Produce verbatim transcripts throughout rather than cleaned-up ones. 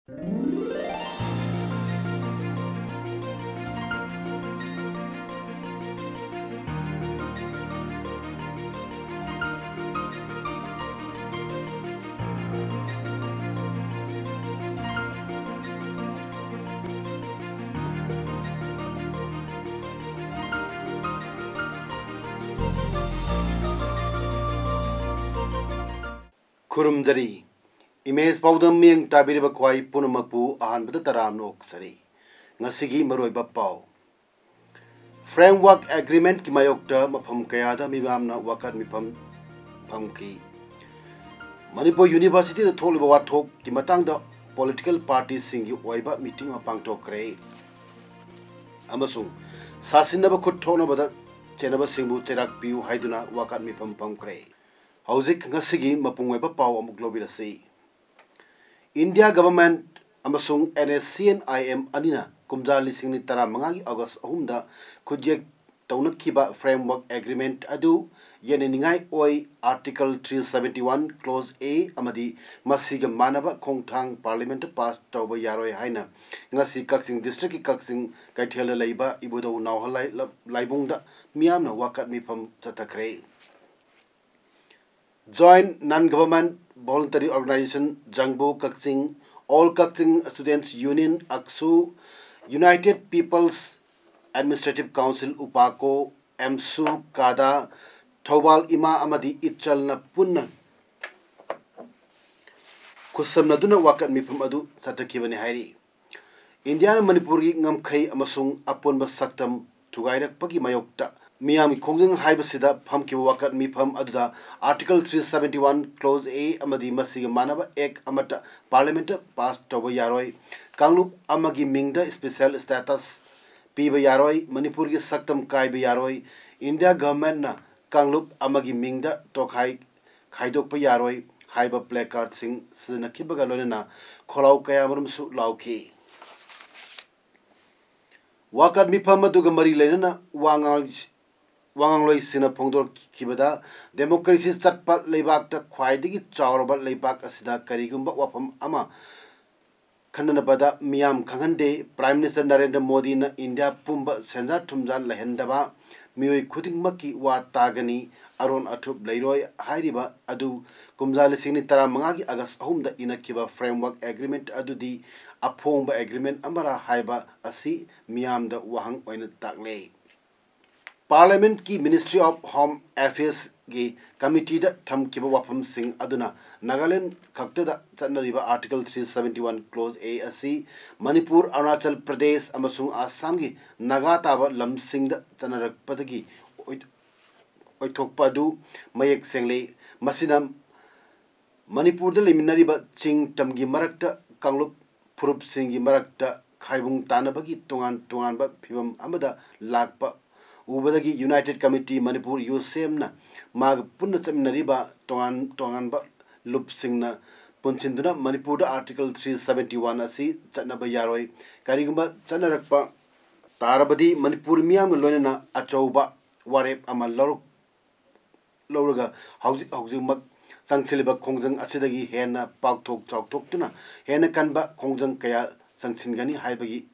ꯈꯨꯔꯨꯝꯖꯔꯤ꯫ Image ꯄꯥꯎꯗꯝ ꯃꯤꯠꯌꯦꯡ ꯇꯥꯕꯤꯔꯤꯕ ꯈ꯭ꯋꯥꯏ ꯄꯨꯝꯅꯃꯛꯄꯨ ꯑꯍꯥꯟꯕꯗ ꯇꯔꯥꯝꯅ ꯑꯣꯛꯆꯔꯤ꯫ ꯉꯁꯤꯒꯤ ꯃꯔꯨꯑꯣꯏꯕ ꯄꯥꯎ꯫ Framework Agreement ꯀꯤ ꯃꯥꯌꯣꯛꯇ ꯃꯐꯝ ꯀꯌꯥꯗ ꯃꯤꯌꯥꯝꯅ ꯋꯥꯀꯠ ꯃꯤꯐꯝ ꯐꯝꯈꯤ꯫ ꯃꯅꯤꯄꯨꯔ University ꯗ ꯊꯣꯛꯂꯤꯕ ꯋꯥꯊꯣꯛꯀꯤ ꯃꯇꯥꯡꯗ political party ꯁꯤꯡꯒꯤ ꯑꯣꯏꯕ meeting ꯑꯃ ꯄꯥꯡꯊꯣꯛꯈ꯭ꯔꯦ꯫ ꯑꯃꯁꯨꯡ ꯁꯥꯁꯤꯟꯅꯕ ꯈꯨꯠ ꯊꯣꯛꯅꯕꯗ ꯆꯦꯟꯅꯕꯁꯤꯡꯕꯨ ꯆꯩꯔꯥꯛ ꯄꯤꯌꯨ ꯍꯥꯏꯗꯨꯅ ꯋꯥꯀꯠ ꯃꯤꯐꯝ ꯐꯝꯈ꯭ꯔꯦ꯫ ꯍꯧꯖꯤꯛ ꯉꯁꯤꯒꯤ ꯃꯄꯨꯡ ꯑꯣꯏꯕ ꯄꯥꯎ ꯑꯃꯨꯛ ꯂꯧꯕꯤꯔꯁꯤ꯫ India Government ꯑꯃꯁꯨꯡ N S C N I M ꯑꯅꯤꯅ ꯀꯨꯝꯖꯥ ꯂꯤꯁꯤꯡ ꯑꯅꯤ ꯇꯔꯥꯃꯉꯥꯒꯤ August ꯑꯍꯨꯝꯗ ꯈꯨꯠꯌꯦꯛ ꯇꯧꯅꯈꯤꯕ Framework Agreement ꯑꯗꯨ ꯌꯦꯠꯅꯅꯤꯡꯉꯥꯏ ꯑꯣꯏ꯫ Article three seventy one Clause A ꯑꯃꯗꯤ ꯃꯁꯤꯒ ꯃꯥꯟꯅꯕ ꯈꯣꯡꯊꯥꯡ Parliament ꯇ pass ꯇꯧꯕ ꯌꯥꯔꯣꯏ ꯍꯥꯏꯅ ꯉꯁꯤ ꯀꯛꯆꯤꯡ district ꯀꯤ ꯀꯛꯆꯤꯡ ꯀꯩꯊꯦꯜꯗ ꯂꯩꯕ ꯏꯕꯨꯙꯧ ꯅꯥꯎꯍꯜ ꯂꯥꯏ-, ꯂꯥꯏꯕꯨꯡꯗ ꯃꯤꯌꯥꯝꯅ ꯋꯥꯀꯠ ꯃꯤꯐꯝ ꯆꯠꯊꯈ꯭ꯔꯦ꯫ Joint Non Government Voluntary Organization, ꯖꯪꯕꯨ ꯀꯛꯆꯤꯡ, All Kachin Students Union, ꯑꯛꯁꯨ, United People's Administrative Council, ꯎꯄꯥꯀꯣ, ꯑꯦꯝꯁꯨ, ꯀꯥꯗꯥ, Thoubal ꯏꯃꯥ ꯑꯃꯗꯤ ꯏꯠꯆꯜꯅ ꯄꯨꯟꯅ ꯈꯨꯠꯁꯝꯅꯗꯨꯅ ꯋꯥꯀꯠ ꯃꯤꯐꯝ ꯑꯗꯨ ꯆꯠꯊꯈꯤꯕꯅꯤ ꯍꯥꯏꯔꯤ꯫ ꯏꯟꯗꯤꯌꯥꯅ ꯃꯅꯤꯄꯨꯔꯒꯤ ꯉꯝꯈꯩ ꯑꯃꯁꯨꯡ ꯑꯄꯨꯟꯕ ꯁꯛꯇꯝ ꯊꯨꯒꯥꯏꯔꯛꯄꯒꯤ ꯃꯥꯌꯣꯛꯇ ꯃꯤꯌꯥꯝꯒꯤ ꯈꯣꯡꯖꯪ ꯍꯥꯏꯕꯁꯤꯗ ꯐꯝꯈꯤꯕ ꯋꯥꯀꯠ ꯃꯤꯐꯝ ꯑꯗꯨꯗ Article three seventy one Clause A ꯑꯃꯗꯤ ꯃꯁꯤꯒ ꯃꯥꯟꯅꯕ Act ꯑꯃꯠꯇ Parliament ꯇ pass ꯇꯧꯕ ꯌꯥꯔꯣꯏ, ꯀꯥꯡꯂꯨꯞ ꯑꯃꯒꯤ ꯃꯤꯡꯗ special status ꯄꯤꯕ ꯌꯥꯔꯣꯏ, ꯃꯅꯤꯄꯨꯔꯒꯤ ꯁꯛꯇꯝ ꯀꯥꯏꯕ ꯌꯥꯔꯣꯏ, ꯏꯟꯗꯤꯌꯥ government ꯅ ꯀꯥꯡꯂꯨꯞ ꯑꯃꯒꯤ ꯃꯤꯡꯗ ꯇꯣꯈꯥꯏ ꯈꯥꯏꯗꯣꯛꯄ ꯌꯥꯔꯣꯏ ꯍꯥꯏꯕ placard ꯁꯤꯡ ꯁꯤꯖꯤꯟꯅꯈꯤꯕꯒ ꯂꯣꯏꯅꯅ ꯈꯣꯜꯂꯥꯎ ꯀꯌꯥꯃꯔꯨꯝꯁꯨ ꯂꯥꯎꯈꯤ꯫ ꯋꯥꯀꯠ ꯃꯤꯐꯝ ꯑꯗꯨꯒ ꯃꯔꯤ ꯂꯩꯅꯅ ꯋꯥ ꯉꯥꯡ-, ꯋꯥꯉꯥꯡꯂꯣꯏꯁꯤꯡꯅ ꯐꯣꯡꯗꯣꯔꯛꯈꯤꯕꯗ, democracy ꯆꯠꯄ ꯂꯩꯕꯥꯛꯇ ꯈ꯭ꯋꯥꯏꯗꯒꯤ ꯆꯥꯎꯔꯕ ꯂꯩꯕꯥꯛ ꯑꯁꯤꯗ ꯀꯔꯤꯒꯨꯝꯕ ꯋꯥꯐꯝ ꯑꯃ ꯈꯟꯅꯅꯕꯗ ꯃꯤꯌꯥꯝ ꯈꯪꯍꯟꯗꯦ꯫ Prime Minister ꯅꯔꯦꯟꯗ꯭ꯔ ꯃꯣꯗꯤꯅ ꯏꯟꯗꯤꯌꯥ ꯄꯨꯝꯕ ꯁꯦꯟꯖꯥ ꯊꯨꯝꯖꯥ ꯂꯩꯍꯟꯗꯕ ꯃꯤꯑꯣꯏ ꯈꯨꯗꯤꯡꯃꯛꯀꯤ ꯋꯥ ꯇꯥꯒꯅꯤ, ꯑꯔꯣꯟ ꯑꯊꯨꯞ ꯂꯩꯔꯣꯏ ꯍꯥꯏꯔꯤꯕ ꯑꯗꯨ ꯀꯨꯝꯖꯥ ꯂꯤꯁꯤꯡ ꯑꯅꯤ ꯇꯔꯥꯃꯉꯥꯒꯤ ꯑꯥꯒꯁ ꯑꯍꯨꯝꯗ ꯏꯅꯈꯤꯕ framework agreement ꯑꯗꯨꯗꯤ ꯑꯐꯣꯡꯕ agreement ꯑꯃꯔ ꯍꯥꯏꯕ ꯑꯁꯤ ꯃꯤꯌꯥꯝꯗ ꯋꯥꯍꯪ ꯑꯣꯏꯅ ꯇꯥꯛꯂꯦ꯫ Parliament ꯀꯤ Ministry of Home Affairs ꯒꯤ committee ꯗ ꯊꯝꯈꯤꯕ ꯋꯥꯐꯝꯁꯤꯡ ꯑꯗꯨꯅ ꯅꯥꯒꯥꯂꯦꯟ ꯈꯛꯇꯗ ꯆꯠꯅꯔꯤꯕ Article three seventy one Clause A ꯑꯁꯤ ꯃꯅꯤꯄꯨꯔ, ꯑꯔꯨꯅꯥꯆꯜ ꯄ꯭ꯔꯗꯦꯁ ꯑꯃꯁꯨꯡ ꯑꯁꯥꯝꯒꯤ ꯅꯥꯒꯥ ꯇꯥꯕ ꯂꯝꯁꯤꯡꯗ ꯆꯠꯅꯔꯛꯄꯗꯒꯤ ꯑꯣꯏ-, ꯑꯣꯏꯊꯣꯛꯄ ꯑꯗꯨ ꯃꯌꯦꯛ ꯁꯦꯡꯂꯦ꯫ ꯃꯁꯤꯅ ꯃꯅꯤꯄꯨꯔꯗ ꯂꯩꯃꯤꯟꯅꯔꯤꯕ ꯆꯤꯡ ꯇꯝꯒꯤ ꯃꯔꯛꯇ ꯀꯥꯡꯂꯨꯞ ꯐꯨꯔꯨꯞꯁꯤꯡꯒꯤ ꯃꯔꯛꯇ ꯈꯥꯏꯕꯨꯡ ꯇꯥꯅꯕꯒꯤ ꯇꯣꯉꯥꯟ ꯇꯣꯉꯥꯟꯕ ꯐꯤꯚꯝ ꯑꯃꯗ ꯂꯥꯛꯄ ꯎꯕꯗꯒꯤ United Committee ꯃꯅꯤꯄꯨꯔ, ꯌꯨ ꯁꯤ ꯑꯦꯝꯅ ꯃꯥꯒ ꯄꯨꯟꯅ ꯆꯠꯃꯤꯟꯅꯔꯤꯕ ꯇꯣꯉꯥꯟ ꯇꯣꯉꯥꯟꯕ ꯂꯨꯞꯁꯤꯡꯅ ꯄꯨꯟꯁꯤꯟꯗꯨꯅ ꯃꯅꯤꯄꯨꯔꯗ Article three seventy one ꯑꯁꯤ ꯆꯠꯅꯕ ꯌꯥꯔꯣꯏ꯫ ꯀꯔꯤꯒꯨꯝꯕ ꯆꯠꯅꯔꯛꯄ ꯇꯥꯔꯕꯗꯤ ꯃꯅꯤꯄꯨꯔ ꯃꯤꯌꯥꯝꯒ ꯂꯣꯏꯅꯅ ꯑꯆꯧꯕ ꯋꯥꯔꯦꯞ ꯑꯃ ꯂꯧꯔꯛ-, ꯂꯧꯔꯒ ꯍꯧꯖꯤꯛ ꯍꯧꯖꯤꯛꯃꯛ ꯆꯪꯁꯤꯜꯂꯤꯕ ꯈꯣꯡꯖꯪ ꯑꯁꯤꯗꯒꯤ ꯍꯦꯟꯅ ꯄꯥꯛꯊꯣꯛ ꯆꯥꯎꯊꯣꯛꯇꯨꯅ ꯍꯦꯟꯅ ꯀꯟꯕ ꯈꯣꯡꯖꯪ ꯀꯌꯥ ꯆꯪꯁꯤꯟꯒꯅꯤ ꯍꯥꯏꯕꯒꯤ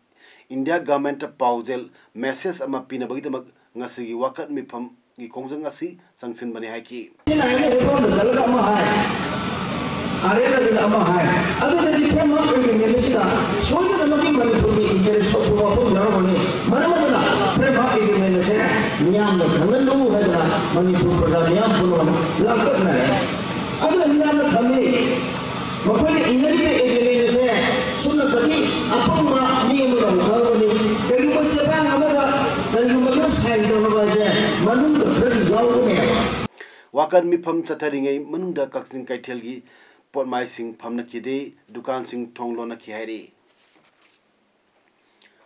ꯏꯟꯗꯤꯌꯥ ꯒꯚꯔꯟꯃꯦꯟꯠꯇ ꯄꯥꯎꯖꯦꯜ, message ꯑꯃ ꯄꯤꯅꯕꯒꯤꯗꯃꯛ ꯉꯁꯤꯒꯤ ꯋꯥꯀꯠ ꯃꯤꯐꯝꯒꯤ ꯈꯣꯡꯖꯪ ꯑꯁꯤ ꯆꯪꯁꯤꯟꯕꯅꯤ ꯍꯥꯏꯈꯤ꯫ ꯑꯩꯅ ꯍꯥꯏꯅ ꯃꯐꯝꯗ ꯆꯠꯂꯒ ꯑꯃ ꯍꯥꯏ, ꯑꯥꯔ ꯑꯦꯟ ꯔꯕꯤꯅ ꯑꯃ ꯍꯥꯏ, ꯑꯗꯨꯗꯗꯤ ꯐ꯭ꯔꯦꯝꯋꯥꯔꯛ ꯑꯦꯒ꯭ꯔꯤꯃꯦꯟ ꯑꯁꯤꯗ ꯁꯣꯏꯗꯅꯃꯛꯀꯤ ꯃꯅꯤꯄꯨꯔꯒꯤ ꯏꯟꯇꯔꯦꯁ ꯊꯣꯛꯄ ꯋꯥꯐꯝ ꯌꯥꯎꯔꯝꯒꯅꯤ꯫ ꯃꯔꯝ ꯑꯗꯨꯅ ꯐ꯭ꯔꯦꯝꯋꯥꯔꯛ ꯑꯦꯒ꯭ꯔꯤꯃꯦꯟ ꯑꯁꯦ ꯃꯤꯌꯥꯝꯅ ꯈꯪꯍꯜꯂꯨ ꯍꯥꯏꯗꯅ ꯃꯅꯤꯄꯨꯔ ꯄ꯭ꯔꯖꯥ ꯃꯤꯌꯥꯝ ꯄꯨꯝꯅꯃꯛ ꯂꯥꯛꯇꯛꯅꯔꯦ꯫ ꯑꯗꯨꯅ ꯃꯤꯌꯥꯝꯅ ꯊꯝꯃꯤ꯫ ꯃꯈꯣꯏꯅ ꯏꯅꯔꯤꯕ ꯑꯦꯒ꯭ꯔꯤꯃꯦꯟ ꯑꯁꯦ ꯁꯨꯞꯅꯇꯒꯤ ꯑꯄꯪꯕ ꯃꯤ ꯑꯃꯅ ꯑꯃꯨꯛ ꯈꯪꯕꯅꯤ꯫ ꯀꯔꯤꯒꯨꯝꯕ ꯆꯦꯕꯥꯡ ꯑꯃꯗ ꯀꯔꯤꯒꯨꯝꯕ ꯈꯔ ꯁꯥꯏꯟ ꯇꯧꯅꯕ ꯍꯥꯏꯁꯦ ꯃꯅꯨꯡꯗ ꯈꯔꯗꯤ ꯌꯥꯎꯕꯅꯦꯕ꯫ ꯋꯥꯀꯠ ꯃꯤꯐꯝ ꯆꯠꯊꯔꯤꯉꯩ ꯃꯅꯨꯡꯗ ꯀꯛꯆꯤꯡ ꯀꯩꯊꯦꯜꯒꯤ ꯄꯣꯠꯃꯥꯏꯁꯤꯡ ꯐꯝꯅꯈꯤꯗꯦ, ꯗꯨꯀꯥꯟꯁꯤꯡ ꯊꯣꯡ ꯂꯣꯟꯅꯈꯤ ꯍꯥꯏꯔꯤ꯫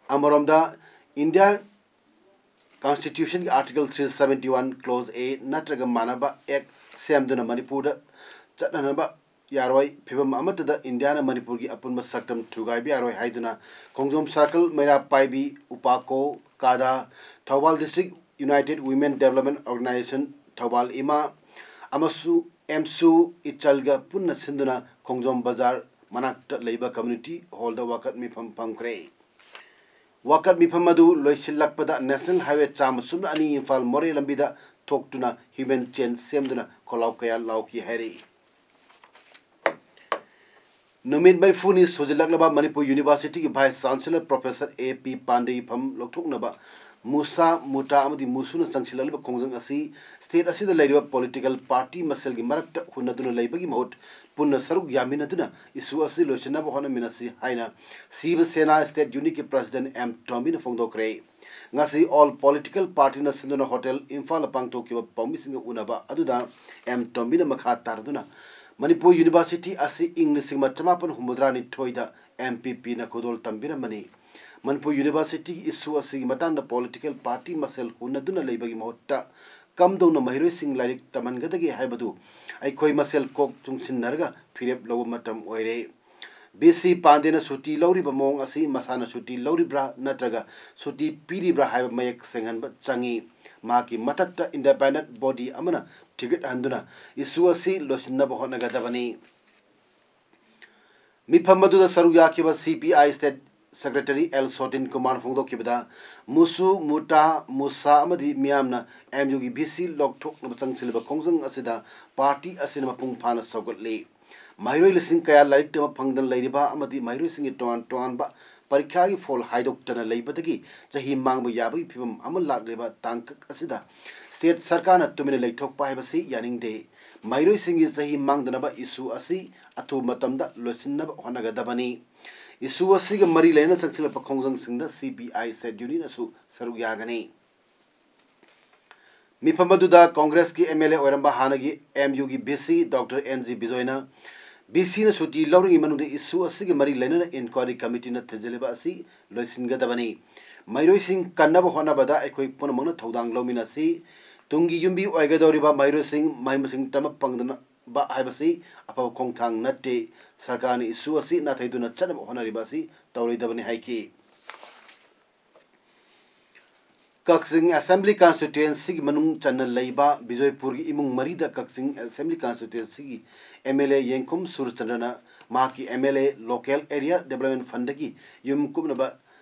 ꯑꯃꯔꯣꯝꯗ ꯏꯟꯗꯤꯌꯥ Constitution ꯒꯤ Article three seventy one Clause A ꯅꯠꯇ꯭ꯔꯒ ꯃꯥꯟꯅꯕ act ꯁꯦꯝꯗꯨꯅ ꯃꯅꯤꯄꯨꯔꯗ ꯆꯠꯅꯅꯕ ꯌꯥꯔꯣꯏ꯫ ꯐꯤꯕꯝ ꯑꯃꯠꯇꯗ ꯏꯟꯗꯤꯌꯥꯅ ꯃꯅꯤꯄꯨꯔꯒꯤ ꯑꯄꯨꯟꯕ ꯁꯛꯇꯝ ꯊꯨꯒꯥꯏꯕ ꯌꯥꯔꯣꯏ ꯍꯥꯏꯗꯨꯅ ꯈꯣꯡꯖꯣꯝ circle, ꯃꯩꯔꯥ ꯄꯥꯏꯕꯤ, ꯎꯄꯥꯀꯣ, ꯀꯥꯗꯥ, Thoubal district United Women Development Organisation, Thoubal ꯏꯃꯥ ꯑꯃꯁꯨ ꯑꯦꯝꯁꯨ ꯏꯆꯜꯒ ꯄꯨꯟꯅ ꯁꯤꯟꯗꯨꯅ ꯈꯣꯡꯖꯣꯝ ꯕꯖꯥꯔ ꯃꯅꯥꯛꯇ ꯂꯩꯕ community hall ꯗ ꯋꯥꯀꯠ ꯃꯤꯐꯝ ꯐꯝꯈ꯭ꯔꯦ꯫ ꯋꯥꯀꯠ ꯃꯤꯐꯝ ꯑꯗꯨ ꯂꯣꯏꯁꯤꯜꯂꯛꯄꯗ National Highway ꯆꯥꯝꯃ ꯁꯨꯞꯅ ꯑꯅꯤ ꯏꯝꯐꯥꯜ ꯃꯣꯔꯦ ꯂꯝꯕꯤꯗ ꯊꯣꯛꯇꯨꯅ human chain ꯁꯦꯝꯗꯨꯅ ꯈꯣꯜꯂꯥꯎ ꯀꯌꯥ ꯂꯥꯎꯈꯤ ꯍꯥꯏꯔꯤ꯫ ꯅꯨꯃꯤꯠ ꯃꯔꯤꯐꯨꯅꯤ ꯁꯨꯖꯤꯜꯂꯛꯂꯕ ꯃꯅꯤꯄꯨꯔ University ꯒꯤ Vice Chancellor Professor A P ꯄꯥꯟꯗꯦꯒꯤ ꯐꯝ ꯂꯧꯊꯣꯛꯅꯕ ꯃꯨꯁꯥ, ꯃꯨꯇꯥ ꯑꯃꯗꯤ ꯃꯨꯁꯨꯅ ꯆꯪꯁꯤꯜꯂꯛꯂꯤꯕ ꯈꯣꯡꯖꯪ ꯑꯁꯤ state ꯑꯁꯤꯗ ꯂꯩꯔꯤꯕ political party ꯃꯁꯦꯜꯒꯤ ꯃꯔꯛꯇ ꯍꯨꯟꯅꯗꯨꯅ ꯂꯩꯕꯒꯤ ꯃꯍꯨꯠ ꯄꯨꯟꯅ ꯁꯔꯨꯛ ꯌꯥꯃꯤꯟꯅꯗꯨꯅ issue ꯑꯁꯤ ꯂꯣꯏꯁꯤꯟꯅꯕ ꯍꯣꯠꯅꯃꯤꯟꯅꯁꯤ ꯍꯥꯏꯅ ꯁꯤꯕ ꯁꯦꯅꯥ state unit ꯀꯤ President M ꯇꯣꯝꯕꯤꯅ ꯐꯣꯡꯗꯣꯛꯈ꯭ꯔꯦ꯫ ꯉꯁꯤ all political party ꯅ ꯁꯤꯟꯗꯨꯅ Hotel ꯏꯝꯐꯥꯜꯗ ꯄꯥꯡꯊꯣꯛꯈꯤꯕ ꯄꯥꯎꯃꯤꯁꯤꯡꯒ ꯎꯅꯕ ꯑꯗꯨꯗ M ꯇꯣꯝꯕꯤꯅ ꯃꯈꯥ ꯇꯥꯔꯗꯨꯅ ꯃꯅꯤꯄꯨꯔ University ꯑꯁꯤ ꯏꯪ ꯂꯤꯁꯤꯡ ꯑꯃ ꯆꯃꯥꯄꯟ ꯍꯨꯝꯐꯨꯇꯔꯥ ꯅꯤꯊꯣꯏꯗ M P P ꯅ ꯈꯨꯗꯣꯜ ꯇꯝꯕꯤꯔꯝꯕꯅꯤ꯫ ꯃꯅꯤꯄꯨꯔ University ꯒꯤ issue ꯑꯁꯤꯒꯤ ꯃꯇꯥꯡꯗ political party ꯃꯁꯦꯜ ꯍꯨꯟꯅꯗꯨꯅ ꯂꯩꯕꯒꯤ ꯃꯍꯨꯠꯇ ꯀꯝꯗꯧꯅ ꯃꯍꯩꯔꯣꯏꯁꯤꯡ ꯂꯥꯏꯔꯤꯛ ꯇꯝꯍꯟꯒꯗꯒꯦ ꯍꯥꯏꯕꯗꯨ ꯑꯩꯈꯣꯏ ꯃꯁꯦꯜ ꯀꯣꯛ ꯆꯨꯡꯁꯤꯟꯅꯔꯒ ꯐꯤꯔꯦꯞ ꯂꯧꯕ ꯃꯇꯝ ꯑꯣꯏꯔꯦ꯫ V C ꯄꯥꯟꯗꯦꯅ ꯁꯨꯇꯤ ꯂꯧꯔꯤꯕ ꯃꯑꯣꯡ ꯑꯁꯤ ꯃꯁꯥꯅ ꯁꯨꯇꯤ ꯂꯧꯔꯤꯕ꯭ꯔꯥ ꯅꯠꯇ꯭ꯔꯒ ꯁꯨꯇꯤ ꯄꯤꯔꯤꯕ꯭ꯔꯥ ꯍꯥꯏꯕ ꯃꯌꯦꯛ ꯁꯦꯡꯍꯟꯕ ꯆꯪꯏ꯫ ꯃꯍꯥꯛꯀꯤ ꯃꯊꯛꯇ independent body ꯑꯃꯅ ꯊꯤꯒꯠꯍꯟꯗꯨꯅ issue ꯑꯁꯤ ꯂꯣꯏꯁꯤꯟꯅꯕ ꯍꯣꯠꯅꯒꯗꯕꯅꯤ꯫ ꯃꯤꯐꯝ ꯑꯗꯨꯗ ꯁꯔꯨꯛ ꯌꯥꯈꯤꯕ C P I state secretary L ꯁꯣꯇꯤꯟ ꯀꯨꯃꯥꯔꯅ ꯐꯣꯡꯗꯣꯛꯈꯤꯕꯗ, ꯃꯨꯁꯨ, ꯃꯨꯇꯥ, ꯃꯨꯁꯥ ꯑꯃꯗꯤ ꯃꯤꯌꯥꯝꯅ M U ꯒꯤ V C ꯂꯧꯊꯣꯛꯅꯕ ꯆꯪꯁꯤꯜꯂꯤꯕ ꯈꯣꯡꯖꯪ ꯑꯁꯤꯗ party ꯑꯁꯤꯅ ꯃꯄꯨꯡ ꯐꯥꯅ ꯁꯧꯒꯠꯂꯤ꯫ ꯃꯍꯩꯔꯣꯏ ꯂꯤꯁꯤꯡ ꯀꯌꯥ ꯂꯥꯏꯔꯤꯛ ꯇꯝꯕ ꯐꯪꯗꯅ ꯂꯩꯔꯤꯕ ꯑꯃꯗꯤ ꯃꯍꯩꯔꯣꯏꯁꯤꯡꯒꯤ ꯇꯣꯉꯥꯟ ꯇꯣꯉꯥꯟꯕ ꯄꯔꯤꯈ꯭ꯌꯥꯒꯤ ꯐꯣꯜ ꯍꯥꯏꯗꯣꯛꯇꯅ ꯂꯩꯕꯗꯒꯤ ꯆꯍꯤ ꯃꯥꯡꯕ ꯌꯥꯕꯒꯤ ꯐꯤꯕꯝ ꯑꯃ ꯂꯥꯛꯂꯤꯕ ꯇꯥꯡꯀꯛ ꯑꯁꯤꯗ state ꯁꯔꯀꯥꯔꯅ ꯇꯨꯃꯤꯟꯅ ꯂꯩꯊꯣꯛꯄ ꯍꯥꯏꯕꯁꯤ ꯌꯥꯅꯤꯡꯗꯦ꯫ ꯃꯍꯩꯔꯣꯏꯁꯤꯡꯒꯤ ꯆꯍꯤ ꯃꯥꯡꯗꯅꯕ issue ꯑꯁꯤ ꯑꯊꯨꯕ ꯃꯇꯝꯗ ꯂꯣꯏꯁꯤꯟꯅꯕ ꯍꯣꯠꯅꯒꯗꯕꯅꯤ꯫ Issue ꯑꯁꯤꯒ ꯃꯔꯤ ꯂꯩꯅꯅ ꯆꯪꯁꯤꯜꯂꯛꯄ ꯈꯣꯡꯖꯪꯁꯤꯡꯗ C P I state unit ꯅꯁꯨ ꯁꯔꯨꯛ ꯌꯥꯒꯅꯤ꯫ ꯃꯤꯐꯝ ꯑꯗꯨꯗ Congress ꯀꯤ M L A ꯑꯣꯏꯔꯝꯕ ꯍꯥꯟꯅꯒꯤ M U ꯒꯤ V C Doctor N G ꯕꯤꯖꯣꯏꯅ, V C ꯅ ꯁꯨꯇꯤ ꯂꯧꯔꯤꯉꯩ ꯃꯅꯨꯡꯗ issue ꯑꯁꯤꯒ ꯃꯔꯤ ꯂꯩꯅꯅ inquiry committee ꯅ ꯊꯤꯖꯤꯜꯂꯤꯕ ꯑꯁꯤ ꯂꯣꯏꯁꯤꯟꯒꯗꯕꯅꯤ꯫ ꯃꯍꯩꯔꯣꯏꯁꯤꯡ ꯀꯟꯅꯕ ꯍꯣꯠꯅꯕꯗ ꯑꯩꯈꯣꯏ ꯄꯨꯝꯅꯃꯛꯅ ꯊꯧꯗꯥꯡ ꯂꯧꯃꯤꯟꯅꯁꯤ꯫ ꯇꯨꯡꯒꯤ ꯌꯨꯝꯕꯤ ꯑꯣꯏꯒꯗꯧꯔꯤꯕ ꯃꯍꯩꯔꯣꯏꯁꯤꯡ ꯃꯍꯩ ꯃꯁꯤꯡ ꯇꯝꯕ ꯐꯪꯗꯅꯕ ꯍꯥꯏꯕꯁꯤ ꯑꯐꯕ ꯈꯣꯡꯊꯥꯡ ꯅꯠꯇꯦ꯫ ꯁꯔꯀꯥꯔꯅ issue ꯑꯁꯤ ꯅꯥꯊꯩꯗꯨꯅ ꯆꯠꯅꯕ ꯍꯣꯠꯅꯔꯤꯕ ꯑꯁꯤ ꯇꯧꯔꯣꯏꯗꯕꯅꯤ ꯍꯥꯏꯈꯤ꯫ ꯀꯛꯆꯤꯡ ꯑꯦꯁꯦꯝꯕ꯭ꯂꯤ ꯀꯟꯁꯇꯤꯇ꯭ꯋꯦꯟꯁꯤꯒꯤ ꯃꯅꯨꯡ ꯆꯟꯅ ꯂꯩꯕ ꯕꯤꯖꯣꯏꯄꯨꯔꯒꯤ ꯏꯃꯨꯡ ꯃꯔꯤꯗ ꯀꯛꯆꯤꯡ ꯑꯦꯁꯦꯝꯕ꯭ꯂꯤ ꯀꯟꯁꯇꯤꯇ꯭ꯋꯦꯟꯁꯤꯒꯤ ꯑꯦꯝ ꯑꯦꯜ ꯑꯦ ꯌꯦꯡꯈꯨꯝ ꯁꯨꯔꯆꯟꯗ꯭ꯔꯅ ꯃꯍꯥꯛꯀꯤ M L A local area development ꯐꯟꯗꯒꯤ ꯌꯨꯝ ꯀꯨꯞꯅꯕ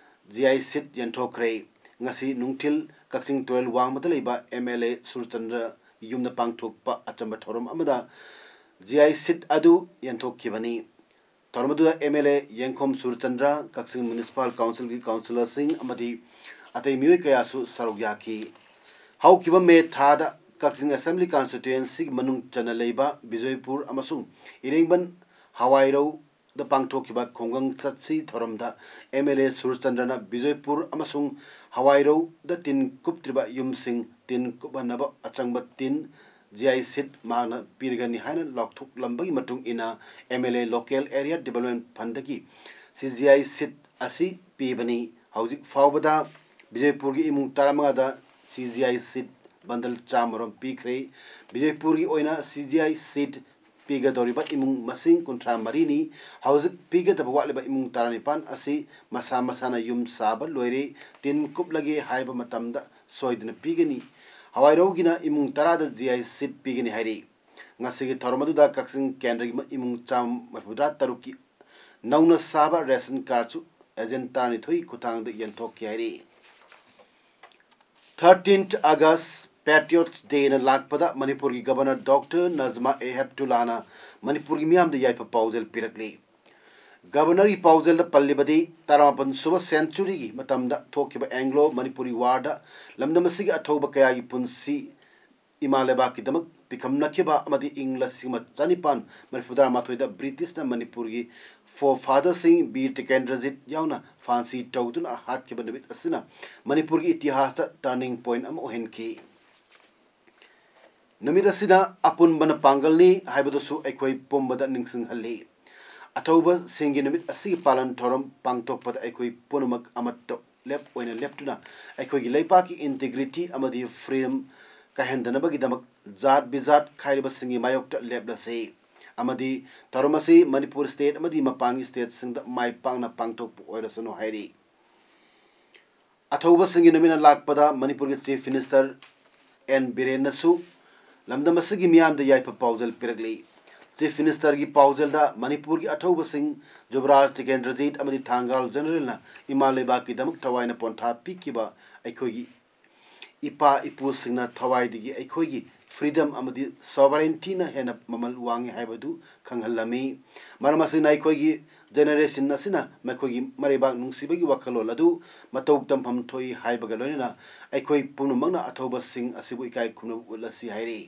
ꯖꯤ ꯑꯥꯏ ꯁꯤꯠ ꯌꯦꯟꯊꯣꯛꯈ꯭ꯔꯦ꯫ ꯉꯁꯤ ꯅꯨꯡꯊꯤꯜ ꯀꯛꯆꯤꯡ ꯇꯨꯔꯦꯜ ꯋꯥꯡꯃꯗ ꯂꯩꯕ ꯑꯦꯝ ꯑꯦꯜ ꯑꯦ ꯁꯨꯔꯆꯟꯗ꯭ꯔ ꯌꯨꯝꯗ ꯄꯥꯡꯊꯣꯛꯄ ꯑꯆꯝꯕ ꯊꯧꯔꯝ ꯑꯃꯗ ꯖꯤ ꯑꯥꯏ ꯁꯤꯠ ꯑꯗꯨ ꯌꯦꯟꯊꯣꯛꯈꯤꯕꯅꯤ꯫ ꯊꯧꯔꯝ ꯑꯗꯨꯗ ꯑꯦꯝ ꯑꯦꯜ ꯑꯦ ꯌꯦꯡꯈꯣꯝ ꯁꯨꯔꯆꯟꯗ꯭ꯔ, ꯀꯛꯆꯤꯡ ꯃ꯭ꯌꯨꯅꯤꯁꯤꯄꯥꯜ ꯀꯥꯎꯟꯁꯤꯜꯒꯤ ꯀꯥꯎꯟꯁꯤꯂꯔꯁꯤꯡ ꯑꯃꯗꯤ ꯑꯇꯩ ꯃꯤꯑꯣꯏ ꯀꯌꯥꯁꯨ ꯁꯔꯨꯛ ꯌꯥꯈꯤ꯫ ꯍꯧꯈꯤꯕ ꯃꯦ ꯊꯥꯗ ꯀꯛꯆꯤꯡ ꯑꯦꯁꯦꯝꯕ꯭ꯂꯤ ꯀꯟꯁꯇꯤꯇ꯭ꯋꯦꯟꯁꯤꯒꯤ ꯃꯅꯨꯡ ꯆꯟꯅ ꯂꯩꯕ ꯕꯤꯖꯣꯏꯄꯨꯔ ꯑꯃꯁꯨꯡ ꯏꯔꯦꯡꯕꯟ ꯍꯋꯥꯏꯔꯧꯗ ꯄꯥꯡꯊꯣꯛꯈꯤꯕ ꯈꯨꯡꯒꯪ ꯆꯠꯁꯤ ꯊꯧꯔꯝꯗ ꯑꯦꯝ ꯑꯦꯜ ꯑꯦ ꯁꯨꯔꯆꯟꯗ꯭ꯔꯅ ꯕꯤꯖꯣꯏꯄꯨꯔ ꯑꯃꯁꯨꯡ ꯍꯋꯥꯏꯔꯧꯗ ꯇꯤꯟ ꯀꯨꯞꯇ꯭ꯔꯤꯕ ꯌꯨꯝꯁꯤꯡ ꯇꯤꯟ ꯀꯨꯞꯍꯟꯅꯕ ꯑꯆꯪꯕ ꯇꯤꯟ ꯖꯤ ꯑꯥꯏ ꯁꯤꯠ ꯃꯍꯥꯛꯅ ꯄꯤꯔꯒꯅꯤ ꯍꯥꯏꯅ ꯂꯥꯎꯊꯣꯛꯂꯝꯕꯒꯤ ꯃꯇꯨꯡ ꯏꯟꯅ M L A local area development ꯐꯟꯗꯒꯤ ꯁꯤ ꯖꯤ ꯑꯥꯏ ꯁꯤꯠ ꯑꯁꯤ ꯄꯤꯕꯅꯤ꯫ ꯍꯧꯖꯤꯛ ꯐꯥꯎꯕꯗ ꯕꯤꯖꯣꯏꯄꯨꯔꯒꯤ ꯏꯃꯨꯡ ꯇꯔꯥꯃꯉꯥꯗ ꯁꯤ ꯖꯤ ꯑꯥꯏ ꯁꯤꯠ ꯕꯟꯗꯜ ꯆꯥꯝꯃꯔꯣꯝ ꯄꯤꯈ꯭ꯔꯦ꯫ ꯕꯤꯖꯣꯏꯄꯨꯔꯒꯤ ꯑꯣꯏꯅ ꯁꯤ ꯖꯤ ꯑꯥꯏ ꯁꯤꯠ ꯄꯤꯒꯗꯧꯔꯤꯕ ꯏꯃꯨꯡ ꯃꯁꯤꯡ ꯀꯨꯟꯊ꯭ꯔꯥ ꯃꯔꯤꯅꯤ꯫ ꯍꯧꯖꯤꯛ ꯄꯤꯒꯗꯕ ꯋꯥꯠꯂꯤꯕ ꯏꯃꯨꯡ ꯇꯔꯥꯅꯤꯄꯥꯟ ꯑꯁꯤ ꯃꯁꯥ ꯃꯁꯥꯅ ꯌꯨꯝ ꯁꯥꯕ ꯂꯣꯏꯔꯦ, ꯇꯤꯟ ꯀꯨꯞꯂꯒꯦ ꯍꯥꯏꯕ ꯃꯇꯝꯗ ꯁꯣꯏꯗꯅ ꯄꯤꯒꯅꯤ꯫ ꯍꯋꯥꯏꯔꯧꯒꯤꯅ ꯏꯃꯨꯡ ꯇꯔꯥꯗ ꯖꯤ ꯑꯥꯏ ꯁꯤꯠ ꯄꯤꯒꯅꯤ ꯍꯥꯏꯔꯤ꯫ ꯉꯁꯤꯒꯤ ꯊꯧꯔꯝ ꯑꯗꯨꯗ ꯀꯛꯆꯤꯡ ꯀꯦꯟꯗ꯭ꯔꯒꯤ ꯏꯃꯨꯡ ꯆꯥꯝꯃ ꯃꯔꯤꯐꯨꯇꯔꯥ ꯇꯔꯨꯛꯀꯤ ꯅꯧꯅ ꯁꯥꯕ ꯔꯦꯁꯟ ꯀꯥꯔꯗꯁꯨ ꯑꯦꯖꯦꯟꯠ ꯇꯔꯥꯅꯤꯊꯣꯏꯒꯤ ꯈꯨꯠꯊꯥꯡꯗ ꯌꯦꯟꯊꯣꯛꯈꯤ ꯍꯥꯏꯔꯤ꯫ Thirteenth August Patriots Dayꯅ ꯂꯥꯛꯄꯗ ꯃꯅꯤꯄꯨꯔꯒꯤ ꯒꯕꯔꯅꯔ ꯗꯣꯛꯇꯔ ꯅꯖꯃꯥ ꯑꯦ ꯍꯦꯞꯇꯨꯂꯥꯅ ꯃꯅꯤꯄꯨꯔꯒꯤ ꯃꯤꯌꯥꯝꯗ ꯌꯥꯏꯐ ꯄꯥꯎꯖꯦꯜ ꯄꯤꯔꯛꯂꯤ꯫ ꯒꯕꯔꯅꯔꯒꯤ ꯄꯥꯎꯖꯦꯜꯗ ꯄꯜꯂꯤꯕꯗꯤ ꯇꯔꯥꯃꯥꯄꯟ ꯁꯨꯕ ꯁꯦꯟꯆꯨꯔꯤꯒꯤ ꯃꯇꯝꯗ ꯊꯣꯛꯈꯤꯕ ꯑꯦꯡꯒ꯭ꯂꯣ ꯃꯅꯤꯄꯨꯔꯤ ꯋꯥꯔꯗ ꯂꯝꯗꯝ ꯑꯁꯤꯒꯤ ꯑꯊꯧꯕ ꯀꯌꯥꯒꯤ ꯄꯨꯟꯁꯤ ꯏꯃꯥ ꯂꯩꯕꯥꯛꯀꯤꯗꯃꯛ ꯄꯤꯈꯝꯅꯈꯤꯕ ꯑꯃꯗꯤ ꯏꯪ ꯂꯤꯁꯤꯡ ꯑꯃ ꯆꯅꯤꯄꯥꯟ ꯃꯔꯤꯐꯨꯇꯔꯥ ꯃꯥꯊꯣꯏꯗ ꯕ꯭ꯔꯤꯇꯤꯁꯅ ꯃꯅꯤꯄꯨꯔꯒꯤ forefatherꯁꯤꯡ ꯕꯤꯔ ꯇꯤꯀꯦꯟꯗ꯭ꯔꯖꯤꯠ ꯌꯥꯎꯅ ꯐꯥꯟꯁꯤ ꯇꯧꯗꯨꯅ ꯍꯥꯠꯈꯤꯕ ꯅꯨꯃꯤꯠ ꯑꯁꯤꯅ ꯃꯅꯤꯄꯨꯔꯒꯤ ꯏꯇꯤꯍꯥꯁꯇ turning point ꯑꯃ ꯑꯣꯏꯍꯟꯈꯤ꯫ ꯅꯨꯃꯤꯠ ꯑꯁꯤꯅ ꯑꯄꯨꯟꯕꯅ ꯄꯥꯡꯒꯜꯅꯤ ꯍꯥꯏꯕꯗꯨꯁꯨ ꯑꯩꯈꯣꯏ ꯄꯨꯝꯕꯗ ꯅꯤꯡꯁꯤꯡꯍꯜꯂꯤ꯫ ꯑꯊꯧꯕꯁꯤꯡꯒꯤ ꯅꯨꯃꯤꯠ ꯑꯁꯤꯒꯤ ꯄꯥꯂꯟ ꯊꯧꯔꯝ ꯄꯥꯡꯊꯣꯛꯄꯗ ꯑꯩꯈꯣꯏ ꯄꯨꯝꯅꯃꯛ ꯑꯃꯠꯇ ꯂꯦꯞ ꯑꯣꯏꯅ ꯂꯦꯞꯇꯨꯅ ꯑꯩꯈꯣꯏꯒꯤ ꯂꯩꯄꯥꯛꯀꯤ integrity ꯑꯃꯗꯤ freedom ꯀꯥꯏꯍꯟꯗꯅꯕꯒꯤꯗꯃꯛ ꯖꯥꯠ ꯕꯤꯖꯥꯠ ꯈꯥꯏꯔꯤꯕꯁꯤꯡꯒꯤ ꯃꯥꯌꯣꯛꯇ ꯂꯦꯞꯂꯁꯤ ꯑꯃꯗꯤ ꯊꯧꯔꯝ ꯑꯁꯤ ꯃꯅꯤꯄꯨꯔ state ꯑꯃꯗꯤ ꯃꯄꯥꯟꯒꯤ stateꯁꯤꯡꯗ ꯃꯥꯏ ꯄꯥꯛꯅ ꯄꯥꯡꯊꯣꯛꯄ ꯑꯣꯏꯔꯁꯅꯨ ꯍꯥꯏꯔꯤ꯫ ꯑꯊꯧꯕꯁꯤꯡꯒꯤ ꯅꯨꯃꯤꯠꯅ ꯂꯥꯛꯄꯗ ꯃꯅꯤꯄꯨꯔꯒꯤ Chief Minister N ꯕꯤꯔꯦꯟꯅꯁꯨ ꯂꯝꯗꯝ ꯑꯁꯤꯒꯤ ꯃꯤꯌꯥꯝꯗ ꯌꯥꯏꯐ ꯄꯥꯎꯖꯦꯜ ꯄꯤꯔꯛꯂꯤ꯫ Chief Ministerꯒꯤ ꯄꯥꯎꯖꯦꯜꯗ ꯃꯅꯤꯄꯨꯔꯒꯤ ꯑꯊꯧꯕꯁꯤꯡ ꯖꯨꯕꯔꯥꯖ ꯇꯤꯀꯦꯟꯗ꯭ꯔꯖꯤꯠ ꯑꯃꯗꯤ ꯊꯥꯡꯒꯥꯜ ꯖꯦꯅꯔꯦꯜꯅ ꯏꯃꯥ ꯂꯩꯕꯥꯛꯀꯤꯗꯃꯛ ꯊꯋꯥꯏꯅ ꯄꯣꯟꯊꯥ ꯄꯤꯈꯤꯕ ꯑꯩꯈꯣꯏꯒꯤ ꯏꯄꯥ ꯏꯄꯨꯁꯤꯡꯅ ꯊꯋꯥꯏꯗꯒꯤ ꯑꯩꯈꯣꯏꯒꯤ freedom ꯑꯃꯗꯤ sovereigntyꯅ ꯍꯦꯟꯅ ꯃꯃꯜ ꯋꯥꯡꯉꯤ ꯍꯥꯏꯕꯗꯨ ꯈꯪꯍꯜꯂꯝꯃꯤ꯫ ꯃꯔꯝ ꯑꯁꯤꯅ ꯑꯩꯈꯣꯏꯒꯤ generation ꯑꯁꯤꯅ ꯃꯈꯣꯏꯒꯤ ꯃꯔꯩꯕꯥꯛ ꯅꯨꯡꯁꯤꯕꯒꯤ ꯋꯥꯈꯜꯂꯣꯟ ꯑꯗꯨ ꯃꯇꯧ ꯇꯝꯐꯝ ꯊꯣꯛꯏ ꯍꯥꯏꯕꯒ ꯂꯣꯏꯅꯅ ꯑꯩꯈꯣꯏ ꯄꯨꯝꯅꯃꯛꯅ ꯑꯊꯧꯕꯁꯤꯡ ꯑꯁꯤꯕꯨ ꯏꯀꯥꯏ ꯈꯨꯝꯅꯕ ꯎꯠꯂꯁꯤ ꯍꯥꯏꯔꯤ꯫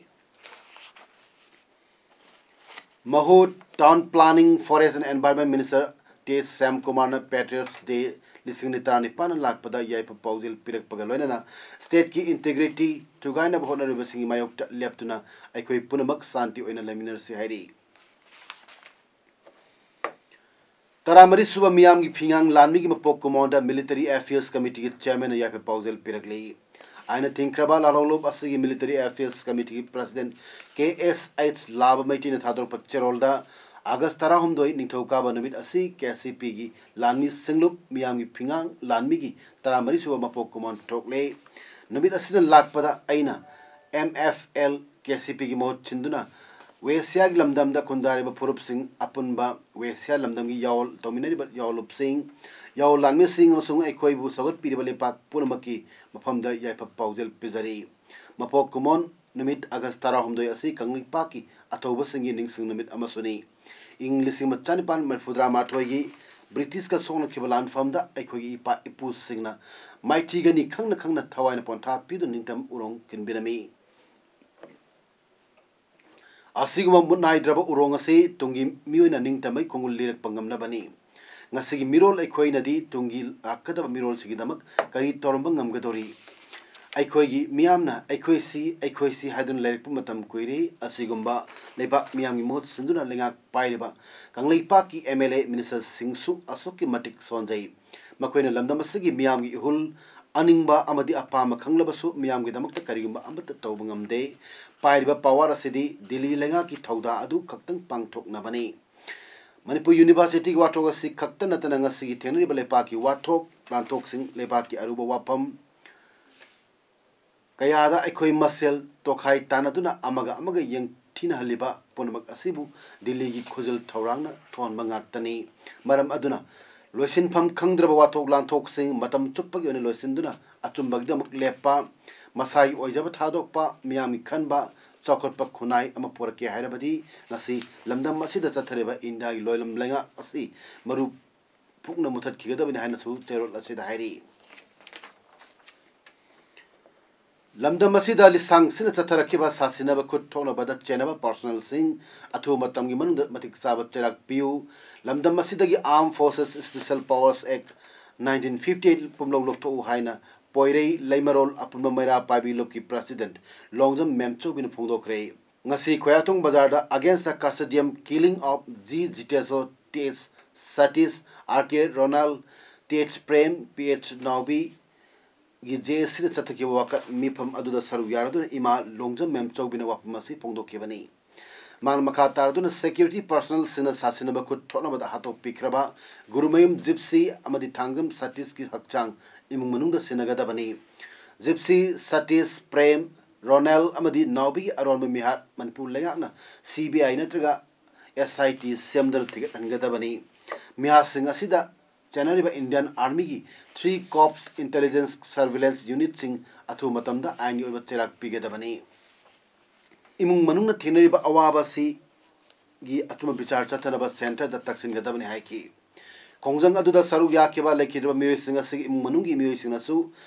ꯃꯍꯨꯠ Town Planning, Forest and Environment Minister ꯇꯦ ꯁ꯭ꯌꯥꯝꯀꯨꯃꯥꯔꯅ Patriots Day ꯂꯤꯁꯤꯡ ꯑꯅꯤ ꯇꯔꯥꯅꯤꯄꯥꯟꯅ ꯂꯥꯛꯄꯗ ꯌꯥꯏꯐ ꯄꯥꯎꯖꯦꯜ ꯄꯤꯔꯛꯄꯒ ꯂꯣꯏꯅꯅ stateꯀꯤ integrity ꯊꯨꯒꯥꯏꯅꯕ ꯍꯣꯠꯅꯔꯤꯕꯁꯤꯡꯒꯤ ꯃꯥꯌꯣꯛꯇ ꯂꯦꯞꯇꯨꯅ ꯑꯩꯈꯣꯏ ꯄꯨꯝꯅꯃꯛ ꯁꯥꯟꯇꯤ ꯑꯣꯏꯅ ꯂꯩꯃꯤꯟꯅꯔꯁꯤ ꯍꯥꯏꯔꯤ꯫ ꯇꯔꯥꯃꯔꯤ ꯁꯨꯕ ꯃꯤꯌꯥꯝꯒꯤ ꯐꯤꯉꯥꯡ ꯂꯥꯟꯃꯤꯒꯤ ꯃꯄꯣꯛ ꯀꯨꯝꯑꯣꯟꯗ Military Affairs Committeeꯒꯤ Chairmanꯅ ꯌꯥꯏꯐ ꯄꯥꯎꯖꯦꯜ ꯄꯤꯔꯛꯂꯤ꯫ ꯑꯩꯅ ꯊꯤꯡꯈ꯭ꯔꯕ ꯂꯥꯜꯍꯧꯂꯨꯞ ꯑꯁꯤꯒꯤ Military Affairs Committeeꯒꯤ President ꯀꯦ ꯑꯦꯁ ꯑꯩꯆ ꯂꯥꯕ ꯃꯩꯇꯩꯅ ꯊꯥꯗꯣꯔꯛꯄ ꯆꯦꯔꯣꯜꯗ August ꯇꯔꯥꯍꯨꯝꯗꯣꯏ ꯅꯤꯡꯊꯧꯀꯥꯕ ꯅꯨꯃꯤꯠ ꯑꯁꯤ ꯀꯦ ꯁꯤ ꯄꯤꯒꯤ ꯂꯥꯟꯃꯤ ꯁꯤꯡꯂꯨꯞ ꯃꯤꯌꯥꯝꯒꯤ ꯐꯤꯉꯥꯡ ꯂꯥꯟꯃꯤꯒꯤ ꯇꯔꯥꯃꯔꯤ ꯁꯨꯕ ꯃꯄꯣꯛ ꯀꯨꯝꯑꯣꯟ ꯊꯣꯛꯂꯦ꯫ ꯅꯨꯃꯤꯠ ꯑꯁꯤꯗ ꯂꯥꯛꯄꯗ ꯑꯩꯅ M F L K C ꯄꯤꯒꯤ ꯃꯍꯨꯠ ꯁꯤꯟꯗꯨꯅ ꯋꯦꯁꯤꯌꯥꯒꯤ ꯂꯝꯗꯝꯗ ꯈꯨꯟꯗꯥꯔꯤꯕ ꯐꯨꯔꯨꯞꯁꯤꯡ ꯑꯄꯨꯟꯕ ꯋꯦꯁꯤꯌꯥ ꯂꯝꯗꯝꯒꯤ ꯌꯥꯑꯣꯜ ꯇꯧꯃꯤꯟꯅꯔꯤꯕ ꯌꯥꯑꯣꯜꯂꯨꯞꯁꯤꯡ, ꯌꯥꯑꯣꯜ ꯂꯥꯟꯃꯤꯁꯤꯡ ꯑꯃꯁꯨꯡ ꯑꯩꯈꯣꯏꯕꯨ ꯁꯧꯒꯠꯄꯤꯔꯤꯕ ꯂꯩꯄꯥꯛ ꯄꯨꯝꯅꯃꯛꯀꯤ ꯃꯐꯝꯗ ꯌꯥꯏꯐ ꯄꯥꯎꯖꯦꯜ ꯄꯤꯖꯔꯤ꯫ ꯃꯄꯣꯛ ꯀꯨꯝꯑꯣꯟ ꯅꯨꯃꯤꯠ August ꯇꯔꯥꯍꯨꯝꯗꯣꯏ ꯑꯁꯤ ꯀꯪꯂꯩꯄꯥꯛꯀꯤ ꯑꯊꯧꯕꯁꯤꯡꯒꯤ ꯅꯤꯡꯁꯤꯡ ꯅꯨꯃꯤꯠ ꯑꯃꯁꯨꯅꯤ꯫ ꯏꯪ ꯂꯤꯁꯤꯡ ꯑꯃ ꯆꯅꯤꯄꯥꯟ ꯃꯔꯤꯐꯨꯇꯔꯥ ꯃꯥꯊꯣꯏꯒꯤ ꯕ꯭ꯔꯤꯇꯤꯁꯀ ꯁꯣꯛꯅꯈꯤꯕ ꯂꯥꯟꯐꯝꯗ ꯑꯩꯈꯣꯏꯒꯤ ꯏꯄꯥ ꯏꯄꯨꯁꯤꯡꯅ ꯃꯥꯏꯊꯤꯒꯅꯤ ꯈꯪꯅ ꯈꯪꯅ ꯊꯋꯥꯏꯅ ꯄꯣꯟꯊꯥ ꯄꯤꯗꯨꯅ ꯅꯤꯡꯇꯝ ꯎꯔꯣꯡ ꯀꯤꯟꯕꯤꯔꯝꯃꯤ꯫ ꯑꯁꯤꯒꯨꯝꯕ ꯃꯨꯠ ꯅꯥꯏꯗ꯭ꯔꯕ ꯎꯔꯣꯡ ꯑꯁꯤ ꯇꯨꯡꯒꯤ ꯃꯤꯑꯣꯏꯅ ꯅꯤꯡꯇꯝꯕꯒꯤ ꯈꯣꯡꯒꯨꯜ ꯂꯤꯔꯛꯄ ꯉꯝꯅꯕꯅꯤ꯫ ꯉꯁꯤꯒꯤ ꯃꯤꯔꯣꯜ ꯑꯩꯈꯣꯏꯅꯗꯤ ꯇꯨꯡꯒꯤ ꯂꯥꯛꯀꯗꯕ ꯃꯤꯔꯣꯜꯁꯤꯡꯒꯤꯗꯃꯛ ꯀꯔꯤ ꯇꯧꯔꯝꯕ ꯉꯝꯒꯗꯧꯔꯤ? ꯑꯩꯈꯣꯏꯒꯤ ꯃꯤꯌꯥꯝꯅ "ꯑꯩꯈꯣꯏꯁꯤ, ꯑꯩꯈꯣꯏꯁꯤ" ꯍꯥꯏꯗꯨꯅ ꯂꯩꯔꯛꯄ ꯃꯇꯝ ꯀꯨꯏꯔꯦ꯫ ꯑꯁꯤꯒꯨꯝꯕ ꯂꯩꯕꯥꯛ ꯃꯤꯌꯥꯝꯒꯤ ꯃꯍꯨꯠ ꯁꯤꯟꯗꯨꯅ ꯂꯩꯉꯥꯛ ꯄꯥꯏꯔꯤꯕ ꯀꯪꯂꯩꯄꯥꯛꯀꯤ ꯑꯦꯝ ꯑꯦꯜ ꯑꯦ, ꯃꯤꯅꯤꯁꯇꯔꯁꯤꯡꯁꯨ ꯑꯁꯨꯛꯀꯤ ꯃꯇꯤꯛ ꯁꯣꯟꯖꯩ꯫ ꯃꯈꯣꯏꯅ ꯂꯝꯗꯝ ꯑꯁꯤꯒꯤ ꯃꯤꯌꯥꯝꯒꯤ ꯏꯍꯨꯜ, ꯑꯅꯤꯡꯕ ꯑꯃꯗꯤ ꯑꯄꯥꯝꯕ ꯈꯪꯂꯕꯁꯨ ꯃꯤꯌꯥꯝꯒꯤꯗꯃꯛꯇ ꯀꯔꯤꯒꯨꯝꯕ ꯑꯃꯠꯇ ꯇꯧꯕ ꯉꯝꯗꯦ꯫ ꯄꯥꯏꯔꯤꯕ power ꯑꯁꯤꯗꯤ ꯗꯤꯜꯂꯤ ꯂꯩꯉꯥꯛꯀꯤ ꯊꯧꯗꯥ ꯑꯗꯨ ꯈꯛꯇꯪ ꯄꯥꯡꯊꯣꯛꯅꯕꯅꯤ꯫ ꯃꯅꯤꯄꯨꯔ ꯌꯨꯅꯤꯚꯔꯁꯤꯇꯤꯒꯤ ꯋꯥꯊꯣꯛ ꯑꯁꯤ ꯈꯛꯇ ꯅꯠꯇꯅ ꯉꯁꯤꯒꯤ ꯊꯦꯡꯅꯔꯤꯕ ꯂꯩꯄꯥꯛꯀꯤ ꯋꯥꯊꯣꯛ ꯂꯥꯟꯊꯣꯛꯁꯤꯡ, ꯂꯩꯕꯥꯛꯀꯤ ꯑꯔꯨꯕ ꯋꯥꯐꯝ ꯀꯌꯥꯗ ꯑꯩꯈꯣꯏ ꯃꯁꯦꯜ ꯇꯣꯈꯥꯏ ꯇꯥꯟꯅꯗꯨꯅ ꯑꯃꯒ ꯑꯃꯒ ꯌꯦꯡꯊꯤꯅꯍꯜꯂꯤꯕ ꯄꯨꯝꯅꯃꯛ ꯑꯁꯤꯕꯨ ꯗꯤꯜꯂꯤꯒꯤ ꯈꯨꯖꯤꯜ ꯊꯧꯔꯥꯡꯅ ꯊꯣꯛꯍꯟꯕ ꯉꯥꯛꯇꯅꯤ꯫ ꯃꯔꯝ ꯑꯗꯨꯅ ꯂꯣꯏꯁꯤꯟꯐꯝ ꯈꯪꯗ꯭ꯔꯕ ꯋꯥꯊꯣꯛ ꯂꯥꯟꯊꯣꯛꯁꯤꯡ ꯃꯇꯝ ꯆꯨꯞꯄꯒꯤ ꯑꯣꯏꯅ ꯂꯣꯏꯁꯤꯟꯗꯨꯅ ꯑꯆꯨꯝꯕꯒꯤꯗꯃꯛ ꯂꯦꯞꯄ, ꯃꯁꯥꯒꯤ ꯑꯣꯏꯖꯕ ꯊꯥꯗꯣꯛꯄ, ꯃꯤꯌꯥꯝꯒꯤ ꯈꯟꯕ, ꯆꯥꯎꯈꯠꯄ ꯈꯨꯟꯅꯥꯏ ꯑꯃ ꯄꯨꯔꯛꯀꯦ ꯍꯥꯏꯔꯕꯗꯤ ꯉꯁꯤ ꯂꯝꯗꯝ ꯑꯁꯤꯗ ꯆꯠꯊꯔꯤꯕ ꯏꯟꯗꯤꯌꯥꯒꯤ ꯂꯣꯏꯂꯝ ꯂꯩꯉꯥꯛ ꯑꯁꯤ ꯃꯔꯨ ꯐꯨꯛꯅ ꯃꯨꯊꯠꯈꯤꯒꯗꯕꯅꯤ ꯍꯥꯏꯅꯁꯨ ꯆꯦꯔꯣꯜ ꯑꯁꯤꯗ ꯍꯥꯏꯔꯤ꯫ ꯂꯝꯗꯝ ꯑꯁꯤꯗ ꯂꯤꯁꯥꯡ ꯁꯤꯟꯅ ꯆꯠꯊꯔꯛꯈꯤꯕ ꯁꯥꯁꯤꯟꯅꯕ ꯈꯨꯠ ꯊꯣꯛꯅꯕꯗ ꯆꯦꯟꯅꯕ ꯄꯥꯔꯁꯣꯅꯦꯜꯁꯤꯡ ꯑꯊꯨꯕ ꯃꯇꯝꯒꯤ ꯃꯅꯨꯡꯗ ꯃꯇꯤꯛ ꯆꯥꯕ ꯆꯩꯔꯥꯛ ꯄꯤꯌꯨ꯫ ꯂꯝꯗꯝ ꯑꯁꯤꯗꯒꯤ Armed Forces Special Powers Act nineteen fifty eight ꯄꯨꯝꯂꯧ ꯂꯧꯊꯣꯛꯎ ꯍꯥꯏꯅ ꯄꯣꯏꯔꯩ ꯂꯩꯃꯔꯣꯜ ꯑꯄꯨꯟꯕ ꯃꯩꯔꯥ ꯄꯥꯏꯕꯤ ꯂꯨꯞꯀꯤ ꯄ꯭ꯔꯁꯤꯗꯦꯟꯠ ꯂꯣꯡꯖꯝ ꯃꯦꯝꯆꯧꯕꯤꯅ ꯐꯣꯡꯗꯣꯛꯈ꯭ꯔꯦ꯫ ꯉꯁꯤ ꯈꯣꯌꯥꯊꯣꯡ ꯕꯖꯥꯔꯗ Against the Custodium Killing of G Jiteso, Th Satish, R K Ronald, Th Prem, Ph Naobi ꯒꯤ J A C ꯅ ꯆꯠꯊꯈꯤꯕ ꯋꯥꯀꯠ ꯃꯤꯐꯝ ꯑꯗꯨꯗ ꯁꯔꯨꯛ ꯌꯥꯔꯗꯨꯅ ꯏꯃꯥ ꯂꯣꯡꯖꯝ ꯃꯦꯝꯆꯧꯕꯤꯅ ꯋꯥꯐꯝ ꯑꯁꯤ ꯐꯣꯡꯗꯣꯛꯈꯤꯕꯅꯤ꯫ ꯃꯥꯅ ꯃꯈꯥ ꯇꯥꯔꯗꯨꯅ ꯁꯦꯀ꯭ꯌꯨꯔꯤꯇꯤ ꯄꯥꯔꯁꯣꯅꯦꯜꯁꯤꯡꯅ ꯁꯥꯁꯤꯟꯅꯕ ꯈꯨꯠ ꯊꯣꯛꯅꯕꯗ ꯍꯥꯠꯇꯣꯛꯄꯤꯈ꯭ꯔꯕ ꯒꯨꯔꯨꯃꯌꯨꯝ ꯖꯤꯞꯁꯤ ꯑꯃꯗꯤ ꯊꯥꯡꯖꯝ ꯁꯇꯤꯁꯀꯤ ꯍꯛꯆꯥꯡ ꯏꯃꯨꯡ ꯃꯅꯨꯡꯗ ꯁꯤꯟꯅꯒꯗꯕꯅꯤ꯫ ꯖꯤꯞꯁꯤ, ꯁꯇꯤꯁ, ꯄ꯭ꯔꯦꯝ, ꯔꯣꯅꯦꯜ ꯑꯃꯗꯤ ꯅꯥꯎꯕꯤꯒꯤ ꯑꯔꯣꯟꯕ ꯃꯤꯍꯥꯠ ꯃꯅꯤꯄꯨꯔ ꯂꯩꯉꯥꯛꯅ C B I ꯅꯠꯇ꯭ꯔꯒ S I T ꯁꯦꯝꯗꯨꯅ ꯊꯤꯒꯠꯍꯟꯒꯗꯕꯅꯤ꯫ ꯃꯤꯍꯥꯠꯁꯤꯡ ꯑꯁꯤꯗ ꯆꯦꯟꯅꯔꯤꯕ ꯏꯟꯗꯤꯌꯥꯟ ꯑꯥꯔꯃꯤꯒꯤ Three Corps Intelligence Surveillance Unitꯁꯤꯡ ꯑꯊꯨꯕ ꯃꯇꯝꯗ ꯑꯥꯏꯟꯒꯤ ꯑꯣꯏꯕ ꯆꯩꯔꯥꯛ ꯄꯤꯒꯗꯕꯅꯤ꯫ ꯏꯃꯨꯡ ꯃꯅꯨꯡꯅ ꯊꯦꯡꯅꯔꯤꯕ ꯑꯋꯥꯕ ꯑꯁꯤꯒꯤ ꯑꯆꯨꯝꯕ ꯕꯤꯆꯥꯔ ꯆꯠꯊꯅꯕ ꯁꯦꯟꯇꯔꯗ ꯇꯛꯁꯤꯟꯒꯗꯕꯅꯤ ꯍꯥꯏꯈꯤ꯫ ꯈꯣꯡꯖꯪ ꯑꯗꯨꯗ ꯁꯔꯨꯛ ꯌꯥꯈꯤꯕ ꯂꯩꯈꯤꯗ꯭ꯔꯕ ꯃꯤꯑꯣꯏꯁꯤꯡ ꯑꯁꯤꯒꯤ ꯏꯃꯨꯡ ꯃꯅꯨꯡꯒꯤ ꯃꯤꯑꯣꯏꯁꯤꯡꯅꯁꯨ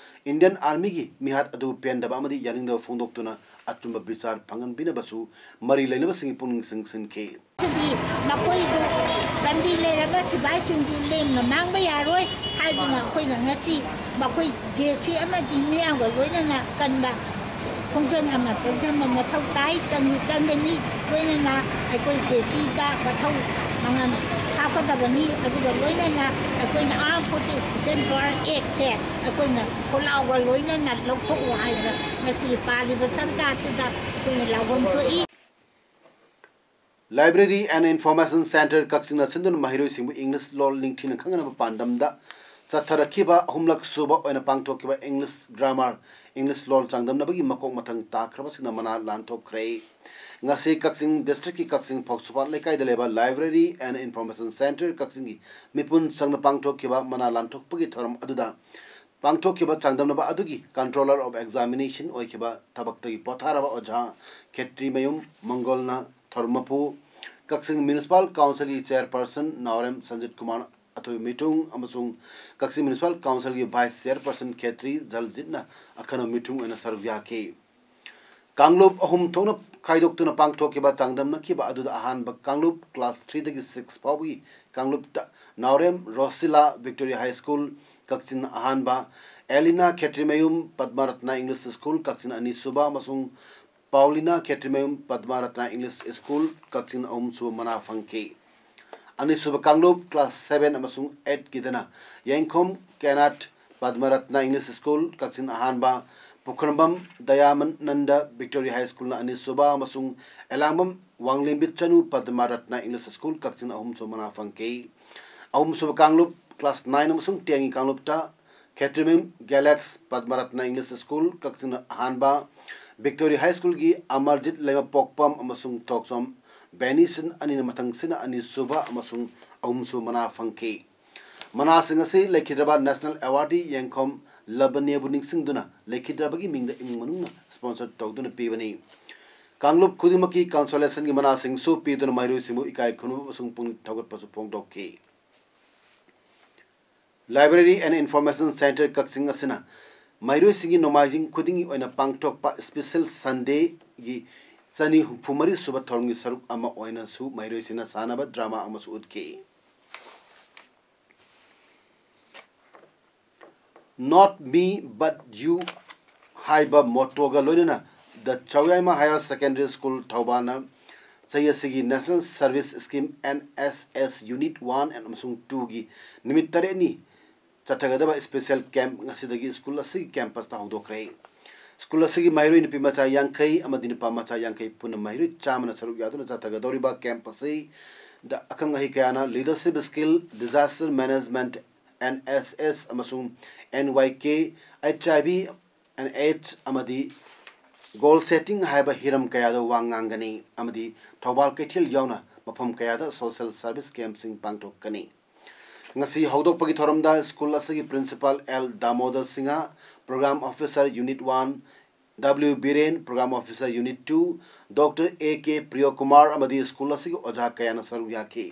ꯏꯟꯗꯤꯌꯟ ꯑꯥꯔꯃꯤꯒꯤ ꯃꯤꯍꯥꯠ ꯑꯗꯨꯕꯨ ꯄꯦꯟꯗꯕ ꯑꯃꯗꯤ ꯌꯥꯅꯤꯡꯗꯕ ꯐꯣꯡꯗꯣꯛꯇꯨꯅ ꯑꯆꯨꯝꯕ ꯕꯤꯆꯥꯔ ꯐꯪꯍꯟꯕꯤꯅꯕꯁꯨ ꯃꯔꯤ ꯂꯩꯅꯕꯁꯤꯡꯒꯤ ꯄꯨꯛꯅꯤꯡ ꯆꯤꯡꯁꯤꯟꯈꯤ꯫ ꯁꯤꯗꯤ ꯃꯈꯣꯏꯕꯨ ꯇꯟꯗꯤ ꯂꯩꯔꯕ ꯁꯤꯐꯥꯏꯁꯤꯡꯗꯨ ꯂꯦꯝꯅ ꯃꯥꯡꯕ ꯌꯥꯔꯣꯏ ꯍꯥꯏꯗꯨꯅ ꯑꯩꯈꯣꯏꯅ ꯉꯁꯤ ꯃꯈꯣꯏ ꯖꯦ ꯁꯤ ꯑꯃꯗꯤ ꯃꯤꯌꯥꯝꯒ ꯂꯣꯏꯅꯅ ꯀꯟꯕ ꯈꯣꯡꯖꯪ ꯑꯃ ꯆꯪꯁꯤꯟꯕ ꯃꯊꯧ ꯇꯥꯏ, ꯆꯪꯁꯨ ꯆꯪꯒꯅꯤ꯫ ꯂꯣꯏꯅꯅ ꯑꯩꯈꯣꯏ ꯖꯦ ꯁꯤꯗ ꯃꯊꯧ ꯃꯉꯝ ꯍꯥꯞꯀꯗꯕꯅꯤ꯫ ꯑꯗꯨꯒ ꯂꯣꯏꯅꯅ ꯑꯩꯈꯣꯏꯅ Armed Forces Special Power Actꯁꯦ ꯑꯩꯈꯣꯏꯅ ꯈꯣꯜꯂꯥꯎꯒ ꯂꯣꯏꯅꯅ ꯂꯧꯊꯣꯛꯎ ꯍꯥꯏꯅ ꯉꯁꯤ ꯄꯥꯜꯂꯤꯕ ꯁꯔꯀꯥꯔꯁꯤꯗ ꯑꯩꯈꯣꯏꯅ ꯂꯥꯎꯐꯝ ꯊꯣꯛꯏ꯫ Library and Information Centre ꯀꯛꯆꯤꯡꯅ ꯁꯤꯟꯗꯨꯅ ꯃꯍꯩꯔꯣꯏꯁꯤꯡꯕꯨ English ꯂꯣꯜ ꯅꯤꯡꯊꯤꯅ ꯈꯪꯍꯟꯅꯕ ꯄꯥꯟꯗꯝꯗ ꯆꯠꯊꯔꯛꯈꯤꯕ ꯑꯍꯨꯝꯂꯛ ꯁꯨꯕ ꯑꯣꯏꯅ ꯄꯥꯡꯊꯣꯛꯈꯤꯕ English Grammar, English ꯂꯣꯜ ꯆꯥꯡꯗꯝꯅꯕꯒꯤ ꯃꯀꯣꯛ ꯃꯊꯪ ꯇꯥꯈ꯭ꯔꯕꯁꯤꯡꯅ ꯃꯅꯥ ꯂꯥꯟꯊꯣꯛꯈ꯭ꯔꯦ꯫ ꯉꯁꯤ ꯀꯛꯆꯤꯡ district ꯀꯤ ꯀꯛꯆꯤꯡ ꯐꯧꯁꯨꯄꯥꯠ ꯂꯩꯀꯥꯏꯗ ꯂꯩꯕ Library and Information Centre ꯀꯛꯆꯤꯡꯒꯤ ꯃꯤꯄꯨꯟ ꯆꯪꯅ ꯄꯥꯡꯊꯣꯛꯈꯤꯕ ꯃꯅꯥ ꯂꯥꯟꯊꯣꯛꯄꯒꯤ ꯊꯧꯔꯝ ꯑꯗꯨꯗ ꯄꯥꯡꯊꯣꯛꯈꯤꯕ ꯆꯥꯡꯗꯝꯅꯕ ꯑꯗꯨꯒꯤ Controller of Examination ꯑꯣꯏꯈꯤꯕ ꯊꯕꯛꯇꯒꯤ ꯄꯣꯊꯥꯔꯕ ꯑꯣꯖꯥ ꯈꯦꯇ꯭ꯔꯤꯃꯌꯨꯝ ꯃꯪꯒꯣꯜꯅ ꯊꯧꯔꯝ ꯃꯄꯨ, ꯀꯛꯆꯤꯡ Municipal Council ꯒꯤ Chairperson ꯅꯥꯎꯔꯦꯝ ꯁꯟꯖꯤꯠ ꯀꯨꯃꯥꯔ ꯑꯊꯣꯏꯕ ꯃꯤꯊꯨꯡ ꯑꯃꯁꯨꯡ ꯀꯛꯆꯤꯡ Municipal Council ꯒꯤ Vice Chairperson ꯈꯦꯇ꯭ꯔꯤ ꯖꯜꯖꯤꯠꯅ ꯑꯈꯟꯅꯕ ꯃꯤꯊꯨꯡ ꯑꯣꯏꯅ ꯁꯔꯨꯛ ꯌꯥꯈꯤ꯫ ꯀꯥꯡꯂꯨꯞ ꯑꯍꯨꯝ ꯊꯣꯛꯅ ꯈꯥꯏꯗꯣꯛꯇꯨꯅ ꯄꯥꯡꯊꯣꯛꯈꯤꯕ ꯆꯥꯡꯗꯝꯅꯈꯤꯕ ꯑꯗꯨꯗ ꯑꯍꯥꯟꯕ ꯀꯥꯡꯂꯨꯞ class three ꯗꯒꯤ six ꯐꯥꯎꯕꯒꯤ ꯀꯥꯡꯂꯨꯞꯇ ꯅꯥꯎꯔꯦꯝ ꯔꯣꯁꯤꯂꯥ Victory High School ꯀꯛꯆꯤꯡ ꯑꯍꯥꯟꯕ, ꯑꯦꯂꯤꯅꯥ ꯈꯦꯇ꯭ꯔꯤꯃꯌꯨꯝ ꯄꯗꯃꯔꯠꯅ English School ꯀꯛꯆꯤꯡ ꯑꯅꯤꯁꯨꯕ ꯑꯃꯁꯨꯡ ꯄꯥꯎꯂꯤꯅꯥ ꯈꯦꯇ꯭ꯔꯤꯃꯌꯨꯝ ꯄꯗꯃꯔꯠꯅ English School ꯀꯛꯆꯤꯡ ꯑꯍꯨꯝꯁꯨꯕ ꯃꯅꯥ ꯐꯪꯈꯤ꯫ ꯑꯅꯤꯁꯨꯕ ꯀꯥꯡꯂꯨꯞ class seven ꯑꯃꯁꯨꯡ eight ꯀꯤꯗꯅ ꯌꯦꯡꯈꯣꯝ ꯀꯦꯅꯥꯠ ꯄꯗꯃꯔꯠꯅ English School ꯀꯛꯆꯤꯡ ꯑꯍꯥꯟꯕ, ꯄꯨꯈ꯭ꯔꯝꯕꯝ ꯗꯌꯥꯃꯅꯟꯗ Victory High School ꯅ ꯑꯅꯤꯁꯨꯕ ꯑꯃꯁꯨꯡ ꯑꯦꯂꯥꯡꯕꯝ ꯋꯥꯡꯂꯦꯝꯕꯤ ꯆꯅꯨ ꯄꯗꯃꯔꯠꯅ English School ꯀꯛꯆꯤꯡ ꯑꯍꯨꯝꯁꯨꯕ ꯃꯅꯥ ꯐꯪꯈꯤ꯫ ꯑꯍꯨꯝꯁꯨꯕ ꯀꯥꯡꯂꯨꯞ class nine ꯑꯃꯁꯨꯡ ten ꯒꯤ ꯀꯥꯡꯂꯨꯞꯇ ꯈꯦꯇ꯭ꯔꯤꯃꯌꯨꯝ ꯒꯦꯂꯦꯛꯁ ꯄꯗꯃꯔꯠꯅ English School ꯀꯛꯆꯤꯡꯅ ꯑꯍꯥꯟꯕ, Victory High School ꯒꯤ ꯑꯃꯔꯖꯤꯠ ꯂꯩꯃꯄꯣꯛꯄꯝ ꯑꯃꯁꯨꯡ ꯊꯣꯛꯆꯣꯝ ꯕꯦꯅꯤꯁꯟ ꯑꯅꯤꯅ ꯃꯊꯪꯁꯤꯅ ꯑꯅꯤꯁꯨꯕ ꯑꯃꯁꯨꯡ ꯑꯍꯨꯝꯁꯨꯕ ꯃꯅꯥ ꯐꯪꯈꯤ꯫ ꯃꯅꯥꯁꯤꯡ ꯑꯁꯤ ꯂꯩꯈꯤꯗ꯭ꯔꯕ National Awardee ꯌꯦꯡꯈꯣꯝ ꯂꯕꯅꯤꯌꯥꯕꯨ ꯅꯤꯡꯁꯤꯡꯗꯨꯅ ꯂꯩꯈꯤꯗ꯭ꯔꯕꯒꯤ ꯃꯤꯡꯗ ꯏꯃꯨꯡ ꯃꯅꯨꯡꯅ sponsor ꯇꯧꯗꯨꯅ ꯄꯤꯕꯅꯤ꯫ ꯀꯥꯡꯂꯨꯞ ꯈꯨꯗꯤꯡꯃꯛꯀꯤ consolation ꯒꯤ ꯃꯅꯥꯁꯤꯡꯁꯨ ꯄꯤꯗꯨꯅ ꯃꯍꯩꯔꯣꯏꯁꯤꯡꯕꯨ ꯏꯀꯥꯏ ꯈꯨꯝꯅꯕ ꯑꯃꯁꯨꯡ ꯄꯨꯛꯅꯤꯡ ꯊꯧꯒꯠꯄꯁꯨ ꯐꯣꯡꯗꯣꯛꯈꯤ꯫ Library and Information Centre ꯀꯛꯆꯤꯡ ꯑꯁꯤꯅ ꯃꯍꯩꯔꯣꯏꯁꯤꯡꯒꯤ ꯅꯣꯡꯃꯥꯏꯖꯤꯡ ꯈꯨꯗꯤꯡꯒꯤ ꯑꯣꯏꯅ ꯄꯥꯡꯊꯣꯛꯄ Special Sunday ꯒꯤ ꯆꯅꯤ ꯍꯨꯝꯐꯨ ꯃꯔꯤ ꯁꯨꯕ ꯊꯧꯔꯝꯒꯤ ꯁꯔꯨꯛ ꯑꯃ ꯑꯣꯏꯅꯁꯨ ꯃꯍꯩꯔꯣꯏꯁꯤꯡꯅ ꯁꯥꯟꯅꯕ drama ꯑꯃꯁꯨ ꯎꯠꯈꯤ꯫ Not Me But You ꯍꯥꯏꯕ motto ꯒ ꯂꯣꯏꯅꯅ The ꯆꯥꯎꯌꯥꯏꯃ Higher Secondary School ꯊꯧꯕꯥꯜꯅ ꯆꯍꯤ ꯑꯁꯤꯒꯤ National Service Scheme N S S Unit one ꯑꯃꯁꯨꯡ two ꯒꯤ ꯅꯨꯃꯤꯠ ꯇꯔꯦꯠꯅꯤ ꯆꯠꯊꯒꯗꯕ special camp ꯉꯁꯤꯗꯒꯤ school ꯑꯁꯤꯒꯤ campus ꯇ ꯍꯧꯗꯣꯛꯈ꯭ꯔꯦ꯫ ꯁ꯭ꯀꯨꯜ ꯑꯁꯤꯒꯤ ꯃꯍꯩꯔꯣꯏ ꯅꯨꯄꯤ ꯃꯆꯥ ꯌꯥꯡꯈꯩ ꯑꯃꯗꯤ ꯅꯨꯄꯥ ꯃꯆꯥ ꯌꯥꯡꯈꯩ, ꯄꯨꯟꯅ ꯃꯍꯩꯔꯣꯏ ꯆꯥꯝꯃꯅ ꯁꯔꯨꯛ ꯌꯥꯗꯨꯅ ꯆꯠꯊꯒꯗꯧꯔꯤꯕ ꯀꯦꯝꯞ ꯑꯁꯤꯗ ꯑꯈꯪ ꯑꯍꯩ ꯀꯌꯥꯅ leadership skill, disaster management, N S S ꯑꯃꯁꯨꯡ N Y K, H I V and AIDS ꯑꯃꯗꯤ goal setting ꯍꯥꯏꯕ ꯍꯤꯔꯝ ꯀꯌꯥꯗ ꯋꯥ ꯉꯥꯡꯒꯅꯤ ꯑꯃꯗꯤ ꯊꯧꯕꯥꯜ ꯀꯩꯊꯦꯜ ꯌꯥꯎꯅ ꯃꯐꯝ ꯀꯌꯥꯗ social service campꯁꯤꯡ ꯄꯥꯡꯊꯣꯛꯀꯅꯤ꯫ ꯉꯁꯤ ꯍꯧꯗꯣꯛꯄꯒꯤ ꯊꯧꯔꯝꯗ ꯁ꯭ꯀꯨꯜ ꯑꯁꯤꯒꯤ principal L Damodar Singh, program officer unit one W Biren, program officer unit two Doctor A K Priyokumar ꯑꯃꯗꯤ ꯁ꯭ꯀꯨꯜ ꯑꯁꯤꯒꯤ ꯑꯣꯖꯥ ꯀꯌꯥꯅ ꯁꯔꯨꯛ ꯌꯥꯈꯤ꯫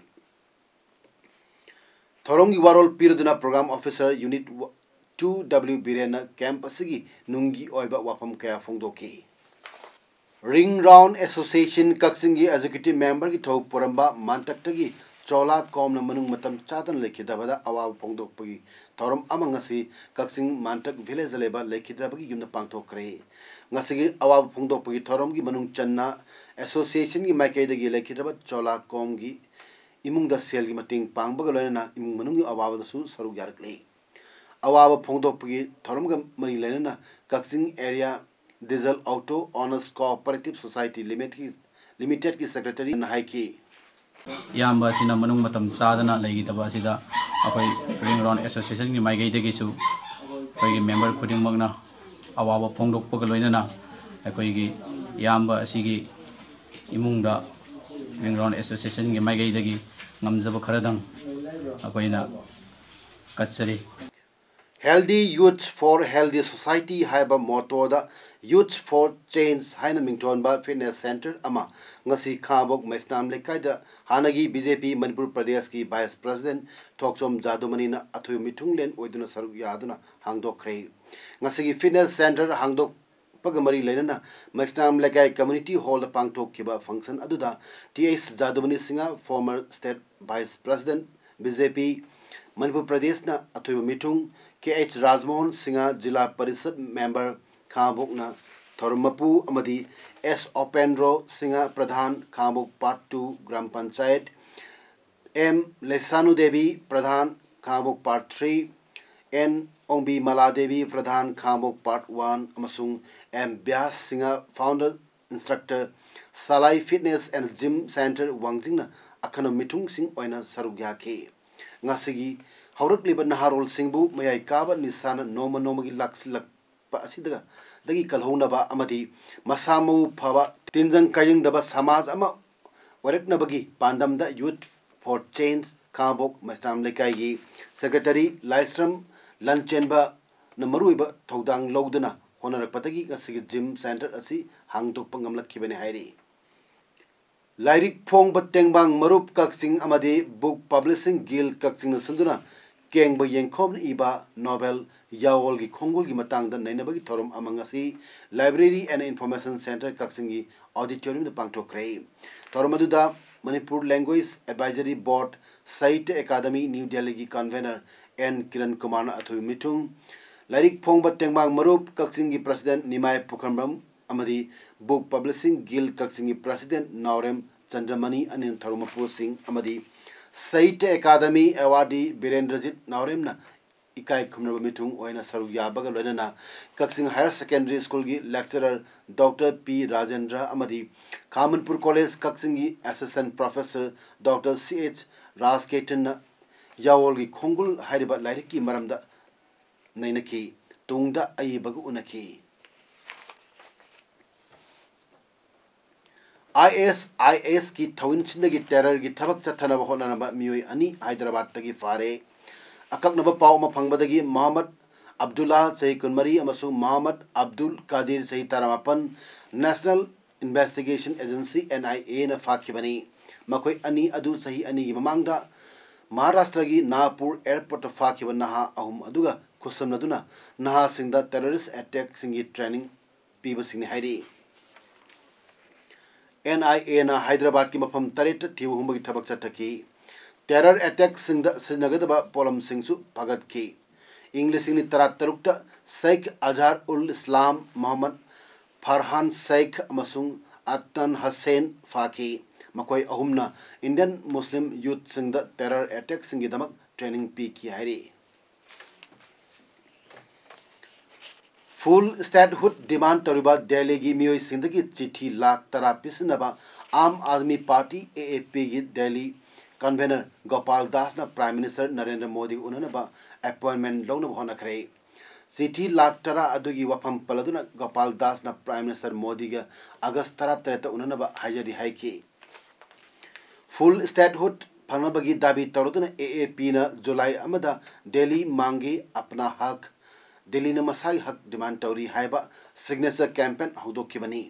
ꯊꯧꯔꯝꯒꯤ ꯋꯥꯔꯣꯜ ꯄꯤꯔꯗꯨꯅ program officer unit two W ꯕꯤꯔꯦꯟꯅ ꯀꯦꯝꯞ ꯑꯁꯤꯒꯤ ꯅꯨꯡꯒꯤ ꯑꯣꯏꯕ ꯋꯥꯐꯝ ꯀꯌꯥ ꯐꯣꯡꯗꯣꯛꯈꯤ꯫ Ring Round Association ꯀꯛꯆꯤꯡꯒꯤ executive memberꯒꯤ ꯊꯧ ꯄꯨꯔꯝꯕ ꯃꯥꯟꯇꯛꯇꯒꯤ ꯆꯣꯂꯥ ꯀꯣꯝꯅ ꯃꯅꯨꯡ ꯃꯇꯝ ꯆꯥꯗꯅ ꯂꯩꯈꯤꯗꯕꯗ ꯑꯋꯥꯕ ꯐꯣꯡꯗꯣꯛꯄꯒꯤ ꯊꯧꯔꯝ ꯑꯃ ꯉꯁꯤ ꯀꯛꯆꯤꯡ ꯃꯥꯟꯇꯛ villageꯗ ꯂꯩꯕ ꯂꯩꯈꯤꯗ꯭ꯔꯕꯒꯤ ꯌꯨꯝꯗ ꯄꯥꯡꯊꯣꯛꯈ꯭ꯔꯦ꯫ ꯉꯁꯤꯒꯤ ꯑꯋꯥꯕ ꯐꯣꯡꯗꯣꯛꯄꯒꯤ ꯊꯧꯔꯝꯒꯤ ꯃꯅꯨꯡ ꯆꯟꯅ associationꯒꯤ ꯃꯥꯏꯀꯩꯗꯒꯤ ꯂꯩꯈꯤꯗ꯭ꯔꯕ ꯆꯣꯂꯥ ꯀꯣꯝꯒꯤ ꯏꯃꯨꯡꯗ ꯁꯦꯜꯒꯤ ꯃꯇꯦꯡ ꯄꯥꯡꯕꯒ ꯂꯣꯏꯅꯅ ꯏꯃꯨꯡ ꯃꯅꯨꯡꯒꯤ ꯑꯋꯥꯕꯗꯁꯨ ꯁꯔꯨꯛ ꯌꯥꯔꯛꯂꯤ꯫ ꯑꯋꯥꯕ ꯐꯣꯡꯗꯣꯛꯄꯒꯤ ꯊꯧꯔꯝꯒ ꯃꯔꯤ ꯂꯩꯅꯅ ꯀꯛꯆꯤꯡ area Diesel Auto Owners Cooperative Society Limitedꯀꯤ, Limitedꯀꯤ secretaryꯅ ꯍꯥꯏꯈꯤ꯫ ꯏꯌꯥꯝꯕ ꯑꯁꯤꯅ ꯃꯅꯨꯡ ꯃꯇꯝ ꯆꯥꯗꯅ ꯂꯩꯈꯤꯗꯕ ꯑꯁꯤꯗ ꯑꯩꯈꯣꯏ Ring Round Associationꯒꯤ ꯃꯥꯏꯀꯩꯗꯒꯤꯁꯨ ꯑꯩꯈꯣꯏꯒꯤ member ꯈꯨꯗꯤꯡꯃꯛꯅ ꯑꯋꯥꯕ ꯐꯣꯡꯗꯣꯛꯄꯒ ꯂꯣꯏꯅꯅ ꯑꯩꯈꯣꯏꯒꯤ ꯏꯌꯥꯝꯕ ꯑꯁꯤꯒꯤ ꯏꯃꯨꯡꯗ Ring Round Associationꯒꯤ ꯃꯥꯏꯀꯩꯗꯒꯤ ꯉꯝꯖꯕ ꯈꯔꯗꯪ ꯑꯩꯈꯣꯏꯅ ꯀꯠꯆꯔꯤ꯫ Healthy Youth for Healthy Society ꯍꯥꯏꯕ mottoꯗ Youth for Change ꯍꯥꯏꯅ ꯃꯤꯡꯊꯣꯟꯕ fitness centre ꯑꯃ ꯉꯁꯤ ꯈꯥꯉꯕꯣꯛ ꯃꯩꯁꯅꯥꯝ ꯂꯩꯀꯥꯏꯗ ꯍꯥꯟꯅꯒꯤ B J P ꯃꯅꯤꯄꯨꯔ ꯄ꯭ꯔꯗꯦꯁꯀꯤ vice president ꯊꯣꯛꯆꯣꯝ ꯖꯥꯗꯨꯃꯅꯤꯅ ꯑꯊꯣꯏꯕ ꯃꯤꯊꯨꯡꯂꯦꯟ ꯑꯣꯏꯗꯨꯅ ꯁꯔꯨꯛ ꯌꯥꯗꯨꯅ ꯍꯥꯡꯗꯣꯛꯈ꯭ꯔꯦ꯫ ꯉꯁꯤꯒꯤ fitness centre ꯍꯥꯡꯗꯣꯛ ꯄꯒ ꯃꯔꯤ ꯂꯩꯅꯅ ꯃꯩꯁꯅꯥꯝ ꯂꯩꯀꯥꯏ community hallꯗ ꯄꯥꯡꯊꯣꯛꯈꯤꯕ function ꯑꯗꯨꯗ T H ꯖꯥꯗꯨꯃꯅꯤ Singh, former state vice president B J P Manipur ꯄ꯭ꯔꯗꯦꯁꯅ ꯑꯊꯣꯏꯕ ꯃꯤꯊꯨꯡ, K H ꯔꯥꯖꯃꯣꯍꯟ ꯁꯤꯡꯍ, ꯖꯤꯂꯥ ꯄꯔꯤꯁꯠ member ꯈꯥꯉꯕꯣꯛꯅ ꯊꯧꯔꯝ ꯃꯄꯨ ꯑꯃꯗꯤ S Upendro Singh, Pradhan Khangabok part two gram panchayat, M Leisanu Devi, Pradhan Khangabok part three, N Ongbi Maladevi, Pradhan Khangbok part one, ꯑꯃꯁꯨꯡ M Byas Singh, founder instructor, Salai fitness and gym centre, ꯋꯥꯡꯖꯤꯡꯅ ꯑꯈꯟꯅꯕ ꯃꯤꯊꯨꯡꯁꯤꯡ ꯑꯣꯏꯅ ꯁꯔꯨꯛ ꯌꯥꯈꯤ꯫ ꯉꯁꯤꯒꯤ ꯍꯧꯔꯛꯂꯤꯕ ꯅꯍꯥꯔꯣꯜꯁꯤꯡꯕꯨ ꯃꯌꯥꯏ ꯀꯥꯕ ꯅꯤꯁꯥꯅ ꯅꯣꯡꯃ ꯅꯣꯡꯃꯒꯤ ꯂꯥꯛꯁꯤꯜꯂꯛꯄ ꯑꯁꯤꯗꯒꯤ ꯀꯜꯍꯧꯅꯕ ꯑꯃꯗꯤ ꯃꯁꯥ ꯃꯎ ꯐꯕ, ꯇꯤꯟꯖꯪ ꯀꯥꯏꯖꯪꯗꯕ ꯁꯃꯥꯖ ꯑꯃ ꯑꯣꯏꯔꯛꯅꯕꯒꯤ ꯄꯥꯟꯗꯝꯗ Youth for Change ꯈꯥꯡꯉꯕꯣꯛ ꯃꯩꯁꯅꯥꯝ ꯂꯩꯀꯥꯏꯒꯤ ꯁꯦꯀ꯭ꯔꯦꯇꯔꯤ ꯂꯥꯏꯁ꯭ꯔꯝ ꯂꯟꯆꯦꯟꯕꯅ ꯃꯔꯨꯑꯣꯏꯕ ꯊꯧꯗꯥꯡ ꯂꯧꯗꯨꯅ ꯍꯣꯠꯅꯔꯛꯄꯗꯒꯤ ꯉꯁꯤꯒꯤ ꯖꯤꯝ ꯁꯦꯟꯇꯔ ꯑꯁꯤ ꯍꯥꯡꯗꯣꯛꯄ ꯉꯝꯂꯛꯈꯤꯕꯅꯤ ꯍꯥꯏꯔꯤ꯫ ꯂꯥꯏꯔꯤꯛ ꯐꯣꯡꯕ ꯇꯦꯡꯕꯥꯡ ꯃꯔꯨꯞ ꯀꯛꯆꯤꯡ ꯑꯃꯗꯤ Book Publishing Guild ꯀꯛꯆꯤꯡꯅ ꯁꯤꯟꯗꯨꯅ ꯀꯦꯡꯕ ꯌꯦꯡꯈꯣꯝꯅ ꯏꯕ ꯅꯣꯕꯦꯜ ꯌꯥꯋꯣꯜꯒꯤ ꯈꯣꯡꯒꯨꯜꯒꯤ ꯃꯇꯥꯡꯗ ꯅꯩꯅꯕꯒꯤ ꯊꯧꯔꯝ ꯑꯃ ꯉꯁꯤ Library and Information Centre ꯀꯛꯆꯤꯡꯒꯤ ꯑꯣꯗꯤꯇꯣꯔꯤꯌꯝꯗ ꯄꯥꯡꯊꯣꯛꯈ꯭ꯔꯦ꯫ ꯊꯧꯔꯝ ꯑꯗꯨꯗ ꯃꯅꯤꯄꯨꯔ ꯂꯦꯡꯒ꯭ꯋꯦꯖ ꯑꯦꯗꯚꯥꯏꯖꯔꯤ ꯕꯣꯔꯗ, ꯁꯥꯍꯤꯇ꯭ꯌ ꯑꯦꯀꯥꯗꯃꯤ, ꯅ꯭ꯌꯨ ꯗꯦꯜꯂꯤꯒꯤ ꯀꯟꯚꯦꯅꯔ ꯑꯦꯟ ꯀꯤꯔꯟ ꯀꯨꯃꯥꯔꯅ ꯑꯊꯣꯏꯕ ꯃꯤꯊꯨꯡ, ꯂꯥꯏꯔꯤꯛ ꯐꯣꯡꯕ ꯇꯦꯡꯕꯥꯡ ꯃꯔꯨꯞ ꯀꯛꯆꯤꯡꯒꯤ ꯄ꯭ꯔꯁꯤꯗꯦꯟ ꯅꯤꯃꯥꯏ ꯄꯨꯈ꯭ꯔꯝꯕꯝ ꯑꯃꯗꯤ Book Publishing Guild ꯀꯛꯆꯤꯡꯒꯤ ꯄ꯭ꯔꯁꯤꯗꯦꯟ ꯅꯥꯎꯔꯦꯝ ꯆꯟꯗ꯭ꯔꯃꯅꯤ ꯑꯅꯤꯅ ꯊꯧꯔꯝ ꯃꯄꯨꯁꯤꯡ ꯑꯃꯗꯤ ꯁꯥꯍꯤꯇ꯭ꯌ ꯑꯦꯀꯥꯗꯃꯤ ꯑꯦꯋꯥꯔꯗꯤ ꯕꯤꯔꯦꯟꯗ꯭ꯔꯖꯤꯠ ꯅꯥꯎꯔꯦꯝꯅ ꯏꯀꯥꯏ ꯈꯨꯝꯅꯕ ꯃꯤꯊꯨꯡ ꯑꯣꯏꯅ ꯁꯔꯨꯛ ꯌꯥꯕꯒ ꯂꯣꯏꯅꯅ ꯀꯛꯆꯤꯡ ꯍꯥꯌꯔ ꯁꯦꯀꯦꯟꯗꯔꯤ ꯁ꯭ꯀꯨꯜꯒꯤ ꯂꯦꯛꯆꯔꯔ ꯗꯣꯛꯇꯔ ꯄꯤ ꯔꯥꯖꯦꯟꯗ꯭ꯔ ꯑꯃꯗꯤ ꯈꯥ ꯃꯅꯤꯄꯨꯔ ꯀꯣꯂꯦꯖ ꯀꯛꯆꯤꯡꯒꯤ ꯑꯦꯁꯤꯁꯇꯦꯟꯠ ꯄ꯭ꯔꯣꯐꯦꯁꯔ ꯗꯣꯛꯇꯔ ꯁꯤ ꯑꯩꯆ ꯔꯥꯖꯀꯦꯇꯟꯅ ꯌꯥꯋꯣꯜꯒꯤ ꯈꯣꯡꯒꯨꯜ ꯍꯥꯏꯔꯤꯕ ꯂꯥꯏꯔꯤꯛꯀꯤ ꯃꯔꯝꯗ ꯅꯩꯅꯈꯤ꯫ ꯇꯨꯡꯗ ꯑꯏꯕꯒ ꯎꯅꯈꯤ꯫ ISISꯀꯤ ꯊꯧꯏꯟꯁꯤꯡꯗꯒꯤ ꯇꯦꯔꯔꯒꯤ ꯊꯕꯛ ꯆꯠꯊꯅꯕ ꯍꯣꯠꯅꯔꯝꯕ ꯃꯤꯑꯣꯏ ꯑꯅꯤ ꯍꯥꯏꯗ꯭ꯔꯕꯥꯗꯇꯒꯤ ꯐꯥꯔꯦ꯫ ꯑꯀꯛꯅꯕ ꯄꯥꯎ ꯑꯃ ꯐꯪꯕꯗꯒꯤ ꯃꯣꯍꯝꯃꯗ ꯑꯕꯗꯨꯜꯂꯥ, ꯆꯍꯤ ꯀꯨꯟꯃꯔꯤ, ꯑꯃꯁꯨꯡ ꯃꯣꯍꯝꯃꯗ ꯑꯕꯗꯨꯜ ꯀꯥꯗꯤꯔ, ꯆꯍꯤ ꯇꯔꯥꯃꯥꯄꯟ, National Investigation Agency, NIAꯅ ꯐꯥꯈꯤꯕꯅꯤ꯫ ꯃꯈꯣꯏ ꯑꯅꯤ ꯑꯗꯨ ꯆꯍꯤ ꯑꯅꯤꯒꯤ ꯃꯃꯥꯡꯗ ꯃꯍꯥꯔꯥꯁꯇ꯭ꯔꯒꯤ ꯅꯥꯒꯄꯨꯔ ꯑꯦꯌꯔꯄꯣꯔꯠꯇ ꯐꯥꯈꯤꯕ ꯅꯍꯥ ꯑꯍꯨꯝ ꯑꯗꯨꯒ ꯈꯨꯠꯁꯝꯅꯗꯨꯅ ꯅꯍꯥꯁꯤꯡꯗ ꯇꯦꯔꯣꯔꯤꯁ ꯑꯦꯇꯦꯛꯁꯤꯡꯒꯤ ꯇ꯭ꯔꯦꯅꯤꯡ ꯄꯤꯕꯁꯤꯡꯅꯤ ꯍꯥꯏꯔꯤ꯫ NIAꯅ ꯍꯥꯏꯗ꯭ꯔꯕꯥꯗꯀꯤ ꯃꯐꯝ ꯇꯔꯦꯠꯇ ꯊꯤꯕ ꯍꯨꯝꯕꯒꯤ ꯊꯕꯛ ꯆꯠꯊꯈꯤ꯫ ꯇꯦꯔꯔ ꯑꯦꯇꯦꯛꯁꯤꯡꯗ ꯁꯤꯖꯤꯟꯅꯒꯗꯕ ꯄꯣꯠꯂꯝꯁꯤꯡꯁꯨ ꯐꯥꯒꯠꯈꯤ꯫ ꯏꯪ ꯂꯤꯁꯤꯡ ꯑꯅꯤ ꯇꯔꯥꯇꯔꯨꯛꯇ ꯁꯦꯈ ꯑꯖꯍꯔ ꯎꯜ ꯏꯁꯂꯥꯝ, ꯃꯣꯍꯝꯃꯗ ꯐꯔꯍꯥꯟ ꯁꯦꯈ ꯑꯃꯁꯨꯡ ꯑꯗꯅꯥꯟ ꯍꯁꯦꯟ ꯐꯥꯈꯤ꯫ ꯃꯈꯣꯏ ꯑꯍꯨꯝꯅ ꯏꯟꯗꯤꯌꯟ ꯃꯨꯁꯂꯤꯝ ꯌꯨꯠꯁꯤꯡꯗ ꯇꯦꯔꯔ ꯑꯦꯇꯦꯛꯁꯤꯡꯒꯤꯗꯃꯛ ꯇ꯭ꯔꯦꯅꯤꯡ ꯄꯤꯈꯤ ꯍꯥꯏꯔꯤ꯫ Full statehood demand ꯇꯧꯔꯤꯕ ꯗꯦꯜꯂꯤꯒꯤ ꯃꯤꯑꯣꯏꯁꯤꯡꯗꯒꯤ ꯆꯤꯊꯤ ꯂꯥꯈ ꯇꯔꯥ ꯄꯤꯁꯤꯟꯅꯕ Aam Aadmi party, A A ꯄꯤꯒꯤ ꯗꯦꯜꯂꯤ ꯀꯟꯚꯦꯅꯔ ꯒꯣꯄꯥꯜ ꯗꯥꯁꯅ ꯄ꯭ꯔꯥꯏꯝ ꯃꯤꯅꯤꯁꯇꯔ ꯅꯔꯦꯟꯗ꯭ꯔ ꯃꯣꯗꯤꯒ ꯎꯅꯅꯕ ꯑꯦꯄꯣꯏꯟꯃꯦꯟ ꯂꯧꯅꯕ ꯍꯣꯠꯅꯈ꯭ꯔꯦ꯫ ꯆꯤꯊꯤ ꯂꯥꯈ ꯇꯔꯥ ꯑꯗꯨꯒꯤ ꯋꯥꯐꯝ ꯄꯜꯂꯗꯨꯅ ꯒꯣꯄꯥꯜ ꯗꯥꯁꯅ ꯄ꯭ꯔꯥꯏꯝ ꯃꯤꯅꯤꯁꯇꯔ ꯃꯣꯗꯤꯒ ꯑꯥꯒꯁ ꯇꯔꯥꯇꯔꯦꯠꯇ ꯎꯅꯅꯕ ꯍꯥꯏꯖꯔꯤ ꯍꯥꯏꯈꯤ꯫ ꯐꯨꯜ ꯁ꯭ꯇꯦꯠꯍꯨꯗ ꯐꯪꯅꯕꯒꯤ ꯗꯥꯕꯤ ꯇꯧꯔꯗꯨꯅ ꯑꯦ ꯑꯦ ꯄꯤꯅ ꯖꯨꯂꯥꯏ ꯑꯃꯗ ꯗꯦꯜꯂꯤ ꯃꯥꯡꯒꯤ ꯑꯞꯅꯥ ꯍꯛ, ꯗꯦꯜꯂꯤꯅ ꯃꯁꯥꯒꯤ ꯍꯛ ꯗꯤꯃꯥꯟ ꯇꯧꯔꯤ ꯍꯥꯏꯕ ꯁꯤꯒꯅꯦꯆꯔ ꯀꯦꯝꯄꯦꯟ ꯍꯧꯗꯣꯛꯈꯤꯕꯅꯤ꯫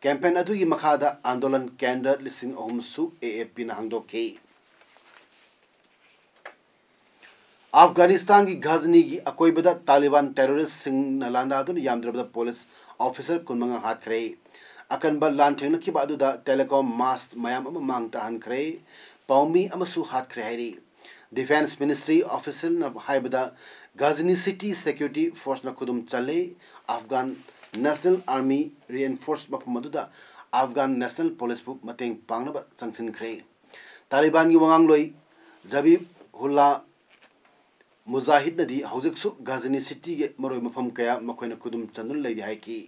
ꯀꯦꯝꯄꯦꯟ ꯑꯗꯨꯒꯤ ꯃꯈꯥꯗ ꯑꯥꯟꯗꯣꯂꯟ ꯀꯦꯟꯗ꯭ꯔ ꯂꯤꯁꯤꯡ ꯑꯍꯨꯝꯁꯨ ꯑꯦ ꯑꯦ ꯄꯤꯅ ꯍꯥꯡꯗꯣꯛꯈꯤ꯫ ꯑꯐꯒꯥꯅꯤꯁꯇꯥꯟꯒꯤ ꯘꯖꯅꯤꯒꯤ ꯑꯀꯣꯏꯕꯗ ꯇꯥꯂꯤꯕꯥꯟ ꯇꯦꯔꯣꯔꯤꯁꯁꯤꯡꯅ ꯂꯥꯟꯗꯥꯗꯨꯅ ꯌꯥꯝꯗ꯭ꯔꯕꯗ ꯄꯨꯂꯤꯁ ꯑꯣꯐꯤꯁꯔ ꯀꯨꯟꯃꯉꯥ ꯍꯥꯠꯈ꯭ꯔꯦ꯫ ꯑꯀꯟꯕ ꯂꯥꯟ ꯊꯦꯡꯅꯈꯤꯕ ꯑꯗꯨꯗ ꯇꯦꯂꯦꯀꯣꯝ ꯃꯥꯁ ꯃꯌꯥꯝ ꯑꯃ ꯃꯥꯡ ꯇꯥꯍꯟꯈ꯭ꯔꯦ, ꯄꯥꯎꯃꯤ ꯑꯃꯁꯨ ꯍꯥꯠꯈ꯭ꯔꯦ ꯍꯥꯏꯔꯤ꯫ ꯗꯤꯐꯦꯟꯁ ꯃꯤꯅꯤꯁꯇ꯭ꯔꯤ ꯑꯣꯐꯤꯁꯤꯌꯦꯜꯅ ꯍꯥꯏꯕꯗ ꯘꯖꯅꯤ ꯁꯤꯇꯤ ꯁꯦꯀ꯭ꯌꯨꯔꯤꯇꯤ ꯐꯣꯔꯁꯅ ꯈꯨꯗꯨꯝ ꯆꯜꯂꯦ꯫ ꯑꯐꯒꯥꯟ ꯅꯦꯁꯅꯦꯜ ꯑꯥꯔꯃꯤ ꯔꯤꯑꯦꯟꯐꯣꯔꯁ ꯃꯐꯝ ꯑꯗꯨꯗ ꯑꯐꯒꯥꯟ ꯅꯦꯁꯅꯦꯜ ꯄꯨꯂꯤꯁꯄꯨ ꯃꯇꯦꯡ ꯄꯥꯡꯅꯕ ꯆꯪꯁꯤꯟꯈ꯭ꯔꯦ꯫ ꯇꯥꯂꯤꯕꯥꯟꯒꯤ ꯋꯥꯉꯥꯡꯂꯣꯏ ꯖꯕꯤꯍꯨꯜꯂꯥ ꯃꯨꯖꯥꯍꯤꯗꯅꯗꯤ ꯍꯧꯖꯤꯛꯁꯨ ꯘꯖꯅꯤ ꯁꯤꯇꯤꯒꯤ ꯃꯔꯨꯑꯣꯏꯕ ꯃꯐꯝ ꯀꯌꯥ ꯃꯈꯣꯏꯅ ꯈꯨꯗꯨꯝ ꯆꯟꯗꯨꯅ ꯂꯩꯔꯤ ꯍꯥꯏꯈꯤ꯫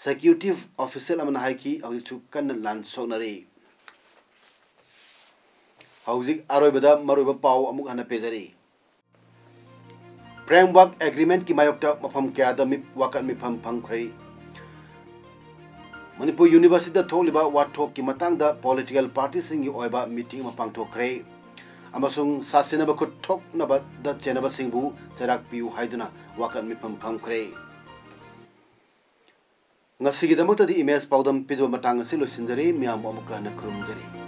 ꯁꯦꯀ꯭ꯌꯨꯔꯤꯇꯤ ꯑꯣꯐꯤꯁꯤꯌꯦꯜ ꯑꯃꯅ ꯍꯥꯏꯈꯤ, ꯍꯧꯖꯤꯛꯁꯨ ꯀꯟꯅ ꯂꯥꯟ ꯁꯣꯛꯅꯔꯤ꯫ ꯍꯧꯖꯤꯛ ꯑꯔꯣꯏꯕꯗ ꯃꯔꯨꯑꯣꯏꯕ ꯄꯥꯎ ꯑꯃꯨꯛ ꯍꯟꯅ ꯄꯤꯖꯔꯤ꯫ ꯐ꯭ꯔꯦꯝꯋꯥꯔꯛ ꯑꯦꯒ꯭ꯔꯤꯃꯦꯟꯠꯀꯤ ꯃꯥꯌꯣꯛꯇ ꯃꯐꯝ ꯀꯌꯥꯗ ꯃꯤ-, ꯋꯥꯀꯠ ꯃꯤꯐꯝ ꯐꯪꯈ꯭ꯔꯦ꯫ ꯃꯅꯤꯄꯨꯔ ꯌꯨꯅꯤꯚꯔꯁꯤꯇꯤꯗ ꯊꯣꯛꯂꯤꯕ ꯋꯥꯊꯣꯛꯀꯤ ꯃꯇꯥꯡꯗ ꯄꯣꯂꯤꯇꯤꯀꯦꯜ ꯄꯥꯔꯇꯤꯁꯤꯡꯒꯤ ꯑꯣꯏꯕ ꯃꯤꯇꯤꯡ ꯑꯃ ꯄꯥꯡꯊꯣꯛꯈ꯭ꯔꯦ ꯑꯃꯁꯨꯡ ꯁꯥꯁꯤꯟꯅꯕ ꯈꯨꯠ ꯊꯣꯛꯅꯕꯗ ꯆꯦꯟꯅꯕꯁꯤꯡꯕꯨ ꯆꯩꯔꯥꯛ ꯄꯤꯌꯨ ꯍꯥꯏꯗꯨꯅ ꯋꯥꯀꯠ ꯃꯤꯐꯝ ꯐꯝꯈ꯭ꯔꯦ꯫ ꯉꯁꯤꯒꯤꯗꯃꯛꯇꯗꯤ ꯏꯃꯦꯖ ꯄꯥꯎꯗꯝ ꯄꯤꯖꯕ ꯃꯇꯥꯡ ꯑꯁꯤ ꯂꯣꯏꯁꯤꯟꯖꯔꯦ꯫ ꯃꯤꯌꯥꯝꯕꯨ ꯑꯃꯨꯛꯀ ꯍꯟꯅ ꯈꯨꯔꯨꯝꯖꯔꯤ꯫